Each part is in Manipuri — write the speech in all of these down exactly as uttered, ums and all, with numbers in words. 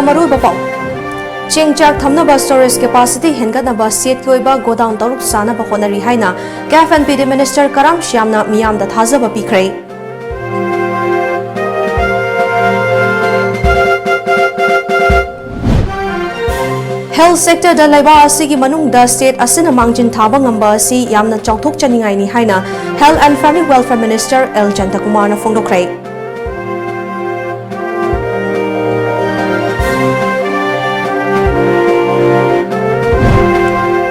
ꯃꯔꯨꯑꯣꯏꯕ ꯄꯥꯎ꯫ ꯆꯦꯡ ꯆꯥꯛ ꯊꯝꯅꯕ storage capacity ꯍꯦꯟꯒꯠꯅꯕ stateꯀꯤ ꯑꯣꯏꯕ godown ꯇꯔꯨꯛ ꯁꯥꯅꯕ ꯍꯣꯠꯅꯔꯤ ꯍꯥꯏꯅ CAF and PD minister ꯀꯔꯥꯝ ꯁ꯭ꯌꯥꯝꯅ ꯃꯤꯌꯥꯝꯗ ꯊꯥꯖꯕ ꯄꯤꯈ꯭ꯔꯦ꯫ Health sectorꯗ ꯂꯩꯕꯥꯛ ꯑꯁꯤꯒꯤ ꯃꯅꯨꯡꯗ state ꯑꯁꯤꯅ ꯃꯥꯡꯖꯤꯟ ꯊꯥꯕ ꯉꯝꯕ ꯑꯁꯤ ꯌꯥꯝꯅ ꯆꯥꯎꯊꯣꯛꯆꯅꯤꯡꯉꯥꯏꯅꯤ ꯍꯥꯏꯅ Health and Family Welfare Minister L ꯖꯌꯟꯇꯀꯨꯃꯥꯔꯅ ꯐꯣꯡꯗꯣꯛꯈ꯭ꯔꯦ꯫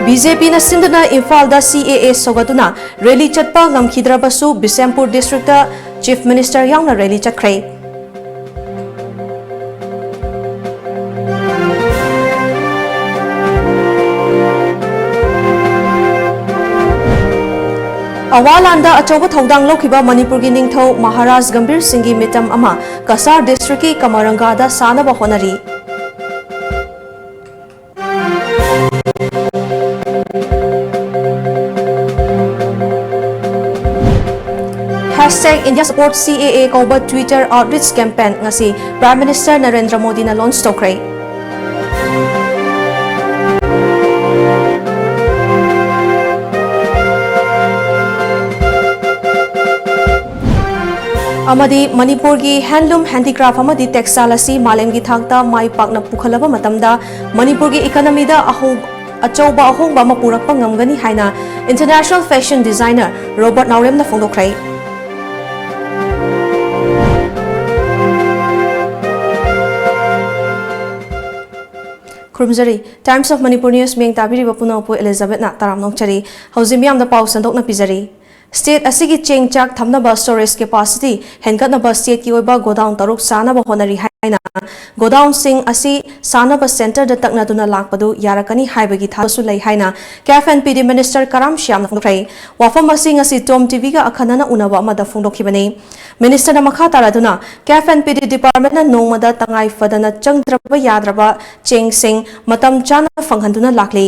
BJPꯅ ꯁꯤꯟꯗꯨꯅ ꯏꯝꯐꯥꯜꯗ CAA ꯁꯧꯒꯠꯇꯨꯅ rally ꯆꯠꯄ ꯉꯝꯈꯤꯗ꯭ꯔꯕꯁꯨ, ꯕꯤꯁꯦꯝꯄꯨꯔ districtꯇ Chief Minister ꯌꯥꯎꯅ rally ꯆꯠꯈ꯭ꯔꯦ꯫ ꯑꯋꯥ ꯂꯥꯟꯗ ꯑꯆꯧꯕ ꯊꯧꯗꯥꯡ ꯂꯧꯈꯤꯕ ꯃꯅꯤꯄꯨꯔꯒꯤ ꯅꯤꯡꯊꯧ ꯃꯍꯥꯔꯥꯖ ꯒꯝꯚꯤꯔ ꯁꯤꯡꯒꯤ ꯃꯤꯇꯝ ꯑꯃ ꯀꯁꯥꯔ districtꯀꯤ ꯀꯃꯔꯪꯒꯥꯗ ꯁꯥꯅꯕ ꯍꯣꯠꯅꯔꯤ꯫ Hashtag India Support CAA ꯀꯧꯕ Twitter outreach campaign ꯉꯁꯤ Prime Minister ꯅꯔꯦꯟꯗ꯭ꯔ ꯃꯣꯗꯤꯅ launch ꯇꯧꯈ꯭ꯔꯦ꯫ ꯑꯃꯗꯤ ꯃꯅꯤꯄꯨꯔꯒꯤ handloom, handicraft ꯑꯃꯗꯤ textile ꯑꯁꯤ ꯃꯥꯂꯦꯝꯒꯤ ꯊꯥꯛꯇ ꯃꯥꯏ ꯄꯥꯛꯅ ꯄꯨꯈꯠꯂꯕ ꯃꯇꯝꯗ ꯃꯅꯤꯄꯨꯔꯒꯤ economyꯗ ꯑꯍꯣ-, ꯑꯆꯧꯕ ꯑꯍꯣꯡꯕ ꯑꯃ ꯄꯨꯔꯛꯄ ꯉꯝꯒꯅꯤ ꯍꯥꯏꯅ international fashion designer ꯔꯣꯕꯔꯠ ꯅꯥꯎꯔꯦꯝꯅ ꯐꯣꯡꯗꯣꯛꯈ꯭ꯔꯦ꯫ ꯈꯨꯔꯨꯝꯖꯔꯤ꯫ Times of Manipur News ꯃꯤꯠꯌꯦꯡ ꯇꯥꯕꯤꯔꯤꯕ ꯄꯨꯝꯅꯃꯛꯄꯨ ꯑꯦꯂꯤꯖꯥꯕꯦꯠꯅ ꯇꯔꯥꯝꯅ ꯑꯣꯛꯆꯔꯤ꯫ ꯍꯧꯖꯤꯛ ꯃꯤꯌꯥꯝꯗ ꯄꯥꯎ ꯁꯟꯗꯣꯛꯅ ꯄꯤꯖꯔꯤ꯫ State ꯑꯁꯤꯒꯤ ꯆꯦꯡ ꯆꯥꯛ ꯊꯝꯅꯕ storage capacity ꯍꯦꯟꯒꯠꯅꯕ stateꯀꯤ ꯑꯣꯏꯕ godown ꯇꯔꯨꯛ ꯁꯥꯅꯕ ꯍꯣꯠꯅꯔꯤ ꯍꯥꯏꯅ godownꯁꯤꯡ ꯑꯁꯤ ꯁꯥꯅꯕ centreꯗ ꯇꯛꯅꯗꯨꯅ ꯂꯥꯛꯄꯗꯨ ꯌꯥꯔꯛꯀꯅꯤ ꯍꯥꯏꯕꯒꯤ ꯊꯥꯖꯕꯁꯨ ꯂꯩ ꯍꯥꯏꯅ CAF and PD minister ꯀꯔꯥꯝ ꯁ꯭ꯌꯥꯝꯅ ꯐꯣꯡꯗꯣꯛꯈ꯭ꯔꯦ꯫ ꯋꯥꯐꯝ ꯑꯁꯤ ꯉꯁꯤ TOM TVꯒ ꯑꯈꯟꯅꯅ ꯎꯅꯕ ꯑꯃꯗ ꯐꯣꯡꯗꯣꯛꯈꯤꯕꯅꯤ꯫ Ministerꯅ ꯃꯈꯥ ꯇꯥꯔꯗꯨꯅ, CAF and PD departmentꯅ ꯅꯣꯡꯃꯗ ꯇꯉꯥꯏ ꯐꯗꯅ ꯆꯪꯗ꯭ꯔꯕ ꯌꯥꯗ꯭ꯔꯕ ꯆꯦꯡꯁꯤꯡ ꯃꯇꯝ ꯆꯥꯅ ꯐꯪꯍꯟꯗꯨꯅ ꯂꯥꯛꯂꯤ꯫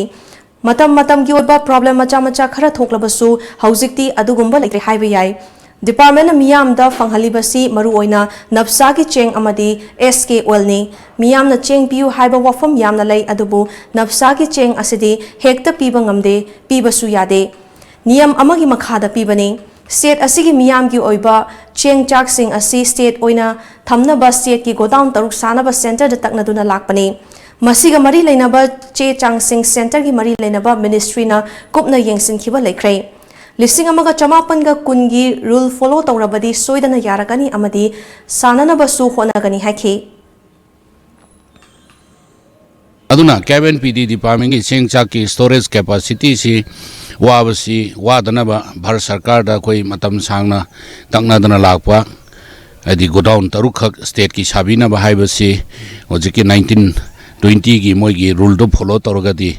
ꯃꯇꯝ ꯃꯇꯝꯒꯤ ꯑꯣꯏꯕ problem ꯃꯆꯥ ꯃꯆꯥ ꯈꯔ ꯊꯣꯛꯂꯕꯁꯨ ꯍꯧꯖꯤꯛꯇꯤ ꯑꯗꯨꯒꯨꯝꯕ ꯂꯩꯇ꯭ꯔꯦ ꯍꯥꯏꯕ ꯌꯥꯏ꯫ ꯗꯤꯄꯥꯔꯠꯃꯦꯟꯅ ꯃꯤꯌꯥꯝꯗ ꯐꯪꯍꯜꯂꯤꯕꯁꯤ ꯃꯔꯨꯑꯣꯏꯅ ꯅꯞꯁꯥꯒꯤ ꯆꯦꯡ ꯑꯃꯗꯤ ꯑꯦꯁ ꯀꯦ ꯑꯣꯏꯜꯅꯤ꯫ ꯃꯤꯌꯥꯝꯅ ꯆꯦꯡ ꯄꯤꯌꯨ ꯍꯥꯏꯕ ꯋꯥꯐꯝ ꯌꯥꯝꯅ ꯂꯩ, ꯑꯗꯨꯕꯨ ꯅꯞꯁꯥꯒꯤ ꯆꯦꯡ ꯑꯁꯤꯗꯤ ꯍꯦꯛꯇ ꯄꯤꯕ ꯉꯝꯗꯦ, ꯄꯤꯕꯁꯨ ꯌꯥꯗꯦ꯫ ꯅꯤꯌꯝ ꯑꯃꯒꯤ ꯃꯈꯥꯗ ꯄꯤꯕꯅꯤ꯫ ꯁ꯭ꯇꯦꯠ ꯑꯁꯤꯒꯤ ꯃꯤꯌꯥꯝꯒꯤ ꯑꯣꯏꯕ ꯆꯦꯡ ꯆꯥꯛꯁꯤꯡ ꯑꯁꯤ ꯁ꯭ꯇꯦꯠ ꯑꯣꯏꯅ ꯊꯝꯅꯕ ꯁ꯭ꯇꯦꯠꯀꯤ ꯒꯣꯗꯥꯎꯟ ꯇꯔꯨꯛ ꯁꯥꯅꯕ ꯁꯦꯟꯇꯔꯗ ꯇꯛꯅꯗꯨꯅ ꯂꯥꯛꯄꯅꯤ꯫ ꯃꯁꯤꯒ ꯃꯔꯤ ꯂꯩꯅꯕ ꯆꯦ ꯆꯥꯡꯁꯤꯡ ꯁꯦꯟꯇꯔꯒꯤ ꯃꯔꯤ ꯂꯩꯅꯕ ꯃꯤꯅꯤꯁꯇ꯭ꯔꯤꯅ ꯀꯨꯞꯅ ꯌꯦꯡꯁꯤꯟꯈꯤꯕ ꯂꯩꯈ꯭ꯔꯦ꯫ ꯂꯤꯁꯤꯡ ꯑꯃꯒ ꯆꯃꯥꯄꯟꯒ ꯀꯨꯟꯒꯤ ꯔꯨꯜ ꯐꯣꯂꯣ ꯇꯧꯔꯕꯗꯤ ꯁꯣꯏꯗꯅ ꯌꯥꯔꯒꯅꯤ ꯑꯃꯗꯤ ꯁꯥꯟꯅꯅꯕꯁꯨ ꯍꯣꯠꯅꯒꯅꯤ ꯍꯥꯏꯈꯤ꯫ ꯑꯗꯨꯅ ꯀꯦꯞ ꯑꯦꯟ ꯄꯤ ꯗꯤ ꯗꯤꯄꯥꯔꯠꯃꯦꯟꯒꯤ ꯆꯦꯡ ꯆꯥꯛꯀꯤ ꯁ꯭ꯇꯣꯔꯦꯖ ꯀꯦꯄꯥꯁꯤꯇꯤꯁꯤ ꯋꯥꯕꯁꯤ ꯋꯥꯗꯅꯕ ꯚꯥꯔꯠ ꯁꯔꯀꯥꯔꯗ ꯑꯩꯈꯣꯏ ꯃꯇꯝ ꯁꯥꯡꯅ ꯇꯛꯅꯗꯅ ꯂꯥꯛꯄ, ꯍꯥꯏꯗꯤ ꯒꯣꯗꯥꯎꯟ ꯇꯔꯨꯛꯈꯛ ꯁ꯭ꯇꯦꯠꯀꯤ ꯁꯥꯕꯤꯅꯕ ꯍꯥꯏꯕꯁꯤ ꯍꯧꯖꯤꯛꯀꯤ ꯅꯥꯏꯟꯇꯤꯟ ꯇ꯭ꯋꯦꯟꯇꯤꯒꯤ ꯃꯣꯏꯒꯤ ꯔꯨꯜꯗꯨ ꯐꯣꯂꯣ ꯇꯧꯔꯒꯗꯤ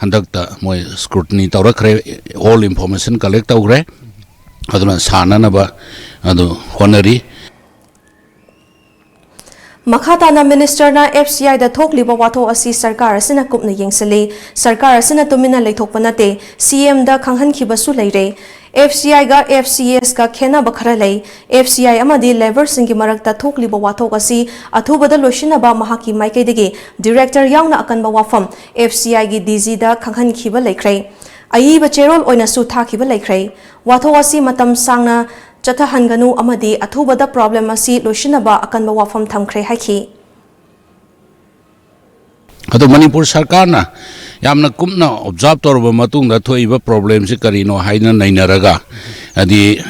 ꯍꯟꯗꯛꯇ ꯃꯣꯏ ꯁ꯭ꯀ꯭ꯔꯨꯇꯤꯅꯤ ꯇꯧꯔꯛꯈ꯭ꯔꯦ, ꯑꯣꯜ ꯏꯟꯐꯣꯔꯃꯦꯁꯟ ꯀꯂꯦꯛ ꯇꯧꯈ꯭ꯔꯦ꯫ ꯑꯗꯨꯅ ꯁꯥꯟꯅꯅꯕ ꯑꯗꯨ ꯍꯣꯠꯅꯔꯤ꯫ ꯃꯈꯥ ꯇꯥꯅ ꯃꯤꯅꯤꯁꯇꯔꯅ ꯑꯦꯐ ꯁꯤ ꯑꯥꯏꯗ ꯊꯣꯛꯂꯤꯕ ꯋꯥꯊꯣꯛ ꯑꯁꯤ ꯁꯔꯀꯥꯔ ꯑꯁꯤꯅ ꯀꯨꯞꯅ ꯌꯦꯡꯁꯤꯜꯂꯤ꯫ ꯁꯔꯀꯥꯔ ꯑꯁꯤꯅ ꯇꯨꯃꯤꯟꯅ ꯂꯩꯊꯣꯛꯄ ꯅꯠꯇꯦ, ꯁꯤ ꯑꯦꯝꯗ ꯈꯪꯍꯟꯈꯤꯕꯁꯨ ꯂꯩꯔꯦ꯫ F C ꯑꯥꯏꯒ F C ask ꯈꯦꯟꯅꯕ ꯈꯔ ꯂꯩ꯫ ꯑꯦꯐ ꯁꯤ ꯑꯥꯏ ꯑꯃꯗꯤ ꯂꯦꯕꯔꯁꯤꯡꯒꯤ ꯃꯔꯛꯇ ꯊꯣꯛꯂꯤꯕ ꯋꯥꯊꯣꯛ ꯑꯁꯤ ꯑꯊꯨꯕꯗ ꯂꯣꯏꯁꯤꯟꯅꯕ ꯃꯍꯥꯛꯀꯤ ꯃꯥꯏꯀꯩꯗꯒꯤ ꯗꯤꯔꯦꯛꯇꯔ ꯌꯥꯎꯅ ꯑꯀꯟꯕ ꯋꯥꯐꯝ ꯑꯦꯐ ꯁꯤ ꯑꯥꯏꯒꯤ ꯗꯤ ꯖꯤꯗ ꯈꯪꯍꯟꯈꯤꯕ ꯂꯩꯈ꯭ꯔꯦ꯫ ꯑꯏꯕ ꯆꯦꯔꯣꯜ ꯑꯣꯏꯅꯁꯨ ꯊꯥꯈꯤꯕ ꯂꯩꯈ꯭ꯔꯦ꯫ ꯋꯥꯊꯣꯛ ꯑꯁꯤ ꯃꯇꯝ ꯁꯥꯡꯅ ꯆꯠꯊꯍꯟꯒꯅꯨ ꯑꯃꯗꯤ ꯑꯊꯨꯕꯗ ꯄ꯭ꯔꯣꯕ꯭ꯂꯦꯝ ꯑꯁꯤ ꯂꯣꯏꯁꯤꯟꯅꯕ ꯑꯀꯟꯕ ꯋꯥꯐꯝ ꯊꯝꯈ꯭ꯔꯦ ꯍꯥꯏꯈꯤ꯫ ꯑꯗꯣ ꯃꯅꯤꯄꯨꯔ ꯁꯔꯀꯥꯔꯅ ꯌꯥꯝꯅ ꯀꯨꯞꯅ ꯑꯣꯕꯖꯥꯔꯕ ꯇꯧꯔꯕ ꯃꯇꯨꯡꯗ ꯊꯣꯛꯏꯕ ꯄ꯭ꯔꯣꯕ꯭ꯂꯦꯝꯁꯤ ꯀꯔꯤꯅꯣ ꯍꯥꯏꯗꯅ ꯅꯩꯅꯔꯒ, ꯍꯥꯏꯗꯤ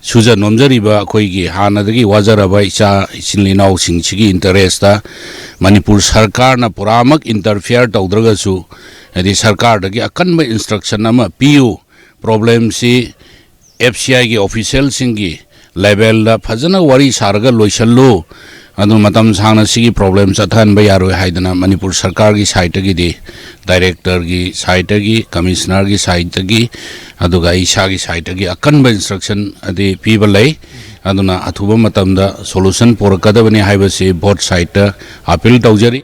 ꯁꯨꯖ ꯅꯣꯝꯖꯔꯤꯕ ꯑꯩꯈꯣꯏꯒꯤ ꯍꯥꯟꯅꯗꯒꯤ ꯋꯥꯖꯔꯕ ꯏꯆꯥ ꯏꯆꯤꯜ ꯏꯅꯥꯎꯁꯤꯡꯁꯤꯒꯤ ꯏꯟꯇꯔꯦꯁꯇ ꯃꯅꯤꯄꯨꯔ ꯁꯔꯀꯥꯔꯅ ꯄꯨꯔꯥꯃꯛ ꯏꯟꯇꯔꯐꯤꯌꯔ ꯇꯧꯗ꯭ꯔꯒꯁꯨ, ꯍꯥꯏꯗꯤ ꯁꯔꯀꯥꯔꯗꯒꯤ ꯑꯀꯟꯕ ꯏꯟꯁꯇ꯭ꯔꯛꯁꯟ ꯑꯃ ꯄꯤꯌꯨ, ꯄ꯭ꯔꯣꯕ꯭ꯂꯦꯝꯁꯤ ꯑꯦꯐ ꯁꯤ ꯑꯥꯏꯒꯤ ꯑꯣꯐꯤꯁꯤꯌꯦꯜꯁꯤꯡꯒꯤ ꯂꯦꯚꯦꯜꯗ ꯐꯖꯅ ꯋꯥꯔꯤ ꯁꯥꯔꯒ ꯂꯣꯏꯁꯜꯂꯨ, ꯑꯗꯨ ꯃꯇꯝ ꯁꯥꯡꯅ ꯁꯤꯒꯤ ꯄ꯭ꯔꯣꯕ꯭ꯂꯦꯝ ꯆꯠꯊꯍꯟꯕ ꯌꯥꯔꯣꯏ ꯍꯥꯏꯗꯅ ꯃꯅꯤꯄꯨꯔ ꯁꯔꯀꯥꯔꯒꯤ ꯁꯥꯏꯠꯇꯒꯤꯗꯤ, ꯗꯥꯏꯔꯦꯛꯇꯔꯒꯤ ꯁꯥꯏꯠꯇꯒꯤ, ꯀꯃꯤꯁꯅꯔꯒꯤ ꯁꯥꯏꯠꯇꯒꯤ, ꯑꯗꯨꯒ ꯑꯩ ꯏꯁꯥꯒꯤ ꯁꯥꯏꯠꯇꯒꯤ ꯑꯀꯟꯕ ꯏꯟꯁꯇ꯭ꯔꯛꯁꯟ ꯑꯗꯤ ꯄꯤꯕ ꯂꯩ꯫ ꯑꯗꯨꯅ ꯑꯊꯨꯕ ꯃꯇꯝꯗ ꯁꯣꯂꯨꯁꯟ ꯄꯨꯔꯛꯀꯗꯕꯅꯤ ꯍꯥꯏꯕꯁꯤ ꯕꯣꯠ ꯁꯥꯏꯠꯇ ꯑꯄꯤꯜ ꯇꯧꯖꯔꯤ꯫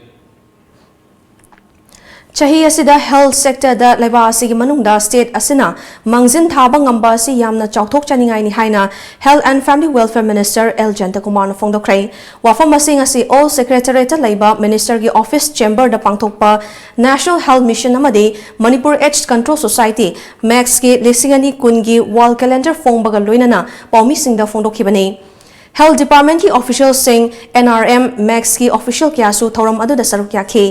ꯆꯍꯤ ꯑꯁꯤꯗ health sectorꯗ ꯂꯩꯕꯥꯛ ꯑꯁꯤꯒꯤ ꯃꯅꯨꯡꯗ state ꯑꯁꯤꯅ ꯃꯥꯡꯖꯤꯟ ꯊꯥꯕ ꯉꯝꯕ ꯑꯁꯤ ꯌꯥꯝꯅ ꯆꯥꯎꯊꯣꯛꯆꯅꯤꯡꯉꯥꯏꯅꯤ ꯍꯥꯏꯅ Health and Family Welfare Minister L ꯖꯌꯟꯇꯀꯨꯃꯥꯔꯅ ꯐꯣꯡꯗꯣꯛꯈ꯭ꯔꯦ꯫ ꯋꯥꯐꯝ ꯑꯁꯤ ꯉꯁꯤ All Secretariatꯇ ꯂꯩꯕ ministerꯒꯤ office chamberꯗ ꯄꯥꯡꯊꯣꯛꯄ National Health Mission ꯑꯃꯗꯤ Manipur AIDS Control Society, MACSꯀꯤ ꯂꯤꯁꯤꯡ ꯑꯅꯤ ꯀꯨꯟꯒꯤ wall calendar ꯐꯣꯡꯕꯒ ꯂꯣꯏꯅꯅ ꯄꯥꯎꯃꯤꯁꯤꯡꯗ ꯐꯣꯡꯗꯣꯛꯈꯤꯕꯅꯤ꯫ Health Departmentꯀꯤ officialꯁꯤꯡ, N R M, MACSꯀꯤ official ꯀꯌꯥꯁꯨ ꯊꯧꯔꯝ ꯑꯗꯨꯗ ꯁꯔꯨꯛ ꯌꯥꯈꯤ꯫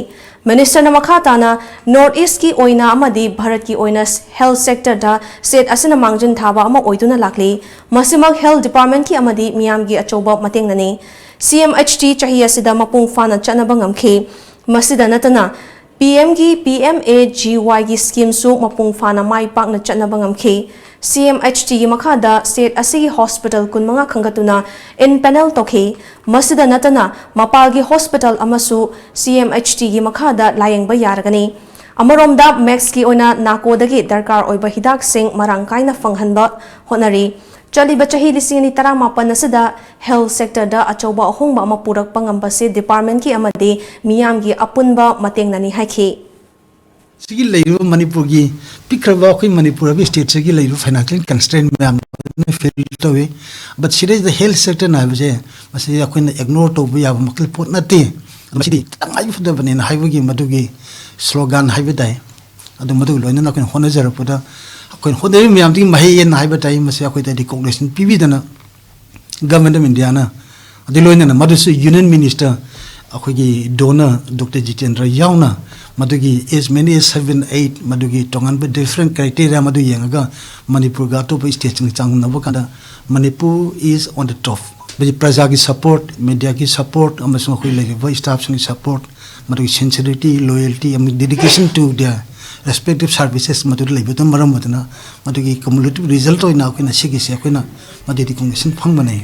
Ministerꯅ ꯃꯈꯥ ꯇꯥꯅ North Eastꯀꯤ ꯑꯣꯏꯅ ꯑꯃꯗꯤ ꯚꯥꯔꯠꯀꯤ ꯑꯣꯏꯅ health sectorꯗ state ꯑꯁꯤꯅ ꯃꯥꯡꯖꯤꯟ ꯊꯥꯕ ꯑꯃ ꯑꯣꯏꯗꯨꯅ ꯂꯥꯛꯂꯤ꯫ ꯃꯁꯤꯃꯛ Health Departmentꯀꯤ ꯑꯃꯗꯤ ꯃꯤꯌꯥꯝꯒꯤ ꯑꯆꯧꯕ ꯃꯇꯦꯡꯅꯅꯤ꯫ C M H T ꯆꯍꯤ ꯑꯁꯤꯗ ꯃꯄꯨꯡ ꯐꯥꯅ ꯆꯠꯅꯕ ꯉꯝꯈꯤ꯫ ꯃꯁꯤꯗ ꯅꯠꯇꯅ, P Mꯒꯤ P M A G Yꯒꯤ schemeꯁꯨ ꯃꯄꯨꯡ ꯐꯥꯅ ꯃꯥꯏ ꯄꯥꯛꯅ ꯆꯠꯅꯕ ꯉꯝꯈꯤ꯫ C M H Tꯒꯤ ꯃꯈꯥꯗ state ꯑꯁꯤꯒꯤ hospital ꯀꯨꯟꯃꯉꯥ ꯈꯟꯒꯠꯇꯨꯅ empanel ꯇꯧꯈꯤ꯫ ꯃꯁꯤꯗ ꯅꯠꯇꯅ, ꯃꯄꯥꯜꯒꯤ hospital ꯑꯃꯁꯨ C M H Tꯒꯤ ꯃꯈꯥꯗ ꯂꯥꯌꯦꯡꯕ ꯌꯥꯔꯒꯅꯤ꯫ ꯑꯃꯔꯣꯝꯗ, MACSꯀꯤ ꯑꯣꯏꯅ NACOꯗꯒꯤ ꯗꯔꯀꯥꯔ ꯑꯣꯏꯕ ꯍꯤꯗꯥꯛꯁꯤꯡ ꯃꯔꯥꯡ ꯀꯥꯏꯅ ꯐꯪꯍꯟꯕ ꯍꯣꯠꯅꯔꯤ꯫ ꯆꯠꯂꯤꯕ ꯆꯍꯤ ꯂꯤꯁꯤꯡ ꯑꯅꯤ ꯇꯔꯥꯃꯥꯄꯟ ꯑꯁꯤꯗ health sectorꯗ ꯑꯆꯧꯕ ꯑꯍꯣꯡꯕ ꯑꯃ ꯄꯨꯔꯛꯄ ꯉꯝꯕꯁꯤ departmentꯀꯤ ꯑꯃꯗꯤ ꯃꯤꯌꯥꯝꯒꯤ ꯑꯄꯨꯟꯕ ꯃꯇꯦꯡꯅꯅꯤ ꯍꯥꯏꯈꯤ꯫ ꯁꯤꯒꯤ ꯂꯩꯔꯤꯕ ꯃꯅꯤꯄꯨꯔꯒꯤ ꯄꯤꯛꯈ꯭ꯔꯕ ꯑꯩꯈꯣꯏ ꯃꯅꯤꯄꯨꯔ ꯍꯥꯏꯕ stateꯁꯤꯒꯤ ꯂꯩꯔꯤꯕ financial constraint ꯃꯌꯥꯝ ꯑꯗꯨꯅ fail ꯇꯧꯏ꯫ But ꯁꯤꯗꯩꯁꯤꯗ health sectorꯅ ꯍꯥꯏꯕꯁꯦ ꯃꯁꯤ ꯑꯩꯈꯣꯏꯅ ignore ꯇꯧꯕ ꯌꯥꯕ ꯃꯈꯜ ꯄꯣꯠ ꯅꯠꯇꯦ꯫ ꯃꯁꯤꯗꯤ ꯇꯉꯥꯏ ꯐꯗꯕꯅꯦꯅ ꯍꯥꯏꯕꯒꯤ ꯃꯗꯨꯒꯤ slogan ꯍꯥꯏꯕ ꯇꯥꯏ꯫ ꯑꯗꯨ ꯃꯗꯨꯒ ꯂꯣꯏꯅꯅ ꯑꯩꯈꯣꯏꯅ ꯍꯣꯠꯅꯖꯔꯛꯄꯗ ꯑꯩꯈꯣꯏꯅ ꯍꯣꯠꯅꯔꯤꯕ ꯃꯌꯥꯝꯗꯨꯒꯤ ꯃꯍꯩ ꯍꯥꯏꯕ ꯇꯥꯏ꯫ ꯃꯁꯤ ꯑꯩꯈꯣꯏꯗ recognition ꯄꯤꯕꯤꯗꯅ Government of Indiaꯅ ꯑꯗꯨ ꯂꯣꯏꯅꯅ ꯃꯗꯨꯁꯨ Union Minister ꯑꯩꯈꯣꯏꯒꯤ donor Doctor ꯖꯤꯇꯦꯟꯗ꯭ꯔ ꯌꯥꯎꯅ ꯃꯗꯨꯒꯤ as many as seven eight ꯃꯗꯨꯒꯤ ꯇꯣꯉꯥꯟꯕ different criteria ꯃꯗꯨ ꯌꯦꯡꯉꯒ ꯃꯅꯤꯄꯨꯔꯒ ꯑꯇꯣꯞꯄ stateꯁꯤꯡꯒ ꯆꯥꯡꯗꯝꯅꯕ ꯀꯥꯟꯗ Manipur is on the top꯫ ꯃꯁꯤ ꯄ꯭ꯔꯖꯥꯒꯤ support, mediaꯒꯤ support ꯑꯃꯁꯨꯡ ꯑꯩꯈꯣꯏ ꯂꯩꯔꯤꯕ staffꯁꯤꯡꯒꯤ support, ꯃꯗꯨꯒꯤ sincerity, loyalty ꯑꯃꯗꯤ dedication to their respective services ꯃꯗꯨꯗ ꯂꯩꯕꯗꯨꯅ ꯃꯔꯝ ꯑꯣꯏꯗꯨꯅ ꯃꯗꯨꯒꯤ cumulative result ꯑꯣꯏꯅ ꯑꯩꯈꯣꯏꯅ ꯁꯤꯒꯤꯁꯦ ꯑꯩꯈꯣꯏꯅ ꯃꯗꯨ recognition ꯐꯪꯕꯅꯤ꯫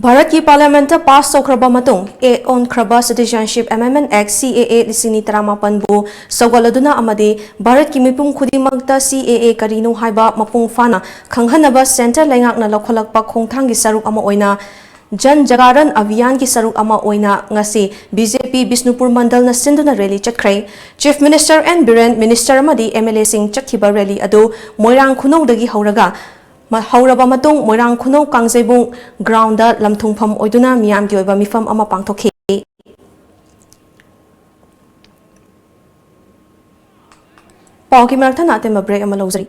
ꯚꯥꯔꯠꯀꯤ Parliamentꯇ pass ꯇꯧꯈ꯭ꯔꯕ ꯃꯇꯨꯡ add on ꯈ꯭ꯔꯕ Citizenship Amendment Act, C A A, ꯂꯤꯁꯤꯡ ꯑꯅꯤ ꯇꯔꯥꯃꯥꯄꯟꯕꯨ ꯁꯧꯒꯠꯂꯗꯨꯅ ꯑꯃꯗꯤ ꯚꯥꯔꯠꯀꯤ ꯃꯤꯄꯨꯝ ꯈꯨꯗꯤꯡꯃꯛꯇ C A A ꯀꯔꯤꯅꯣ ꯍꯥꯏꯕ ꯃꯄꯨꯡ ꯐꯥꯅ ꯈꯪꯍꯟꯅꯕ centre ꯂꯩꯉꯥꯛꯅ ꯂꯧꯈꯠꯂꯛꯄ ꯈꯣꯡꯊꯥꯡꯒꯤ ꯁꯔꯨꯛ ꯑꯃ ꯑꯣꯏꯅ ꯖꯟ ꯖꯒꯥꯔꯟ ꯑꯚꯤꯌꯥꯟꯒꯤ ꯁꯔꯨꯛ ꯑꯃ ꯑꯣꯏꯅ ꯉꯁꯤ ꯕꯤ ꯖꯦ ꯄꯤ ꯕꯤꯁꯅꯨꯄꯨꯔ ꯃꯟꯗꯜꯅ ꯁꯤꯟꯗꯨꯅ ꯔꯦꯂꯤ ꯆꯠꯈ꯭ꯔꯦ꯫ Chief minister N Biren, minister ꯑꯃꯗꯤ ꯑꯦꯝ ꯑꯦꯜ ꯑꯦꯁꯤꯡ ꯆꯠꯈꯤꯕ ꯔꯦꯂꯤ ꯑꯗꯨ ꯃꯣꯏꯔꯥꯡ ꯈꯨꯅꯧꯗꯒꯤ ꯍꯧꯔꯒ, ꯃ-, ꯍꯧꯔꯕ ꯃꯇꯨꯡ ꯃꯣꯏꯔꯥꯡ ꯈꯨꯅꯧ ꯀꯥꯡꯖꯩꯕꯨꯡ ꯒ꯭ꯔꯥꯎꯟꯗ ꯂꯝꯊꯨꯡꯐꯝ ꯑꯣꯏꯗꯨꯅ ꯃꯤꯌꯥꯝꯒꯤ ꯑꯣꯏꯕ ꯃꯤꯐꯝ ꯑꯃ ꯄꯥꯡꯊꯣꯛꯈꯤ꯫ ꯄꯥꯎꯒꯤ ꯃꯔꯛ ꯊꯠꯅ ꯑꯇꯦꯟꯕ ꯕ꯭ꯔꯦꯛ ꯑꯃ ꯂꯧꯖꯔꯤ꯫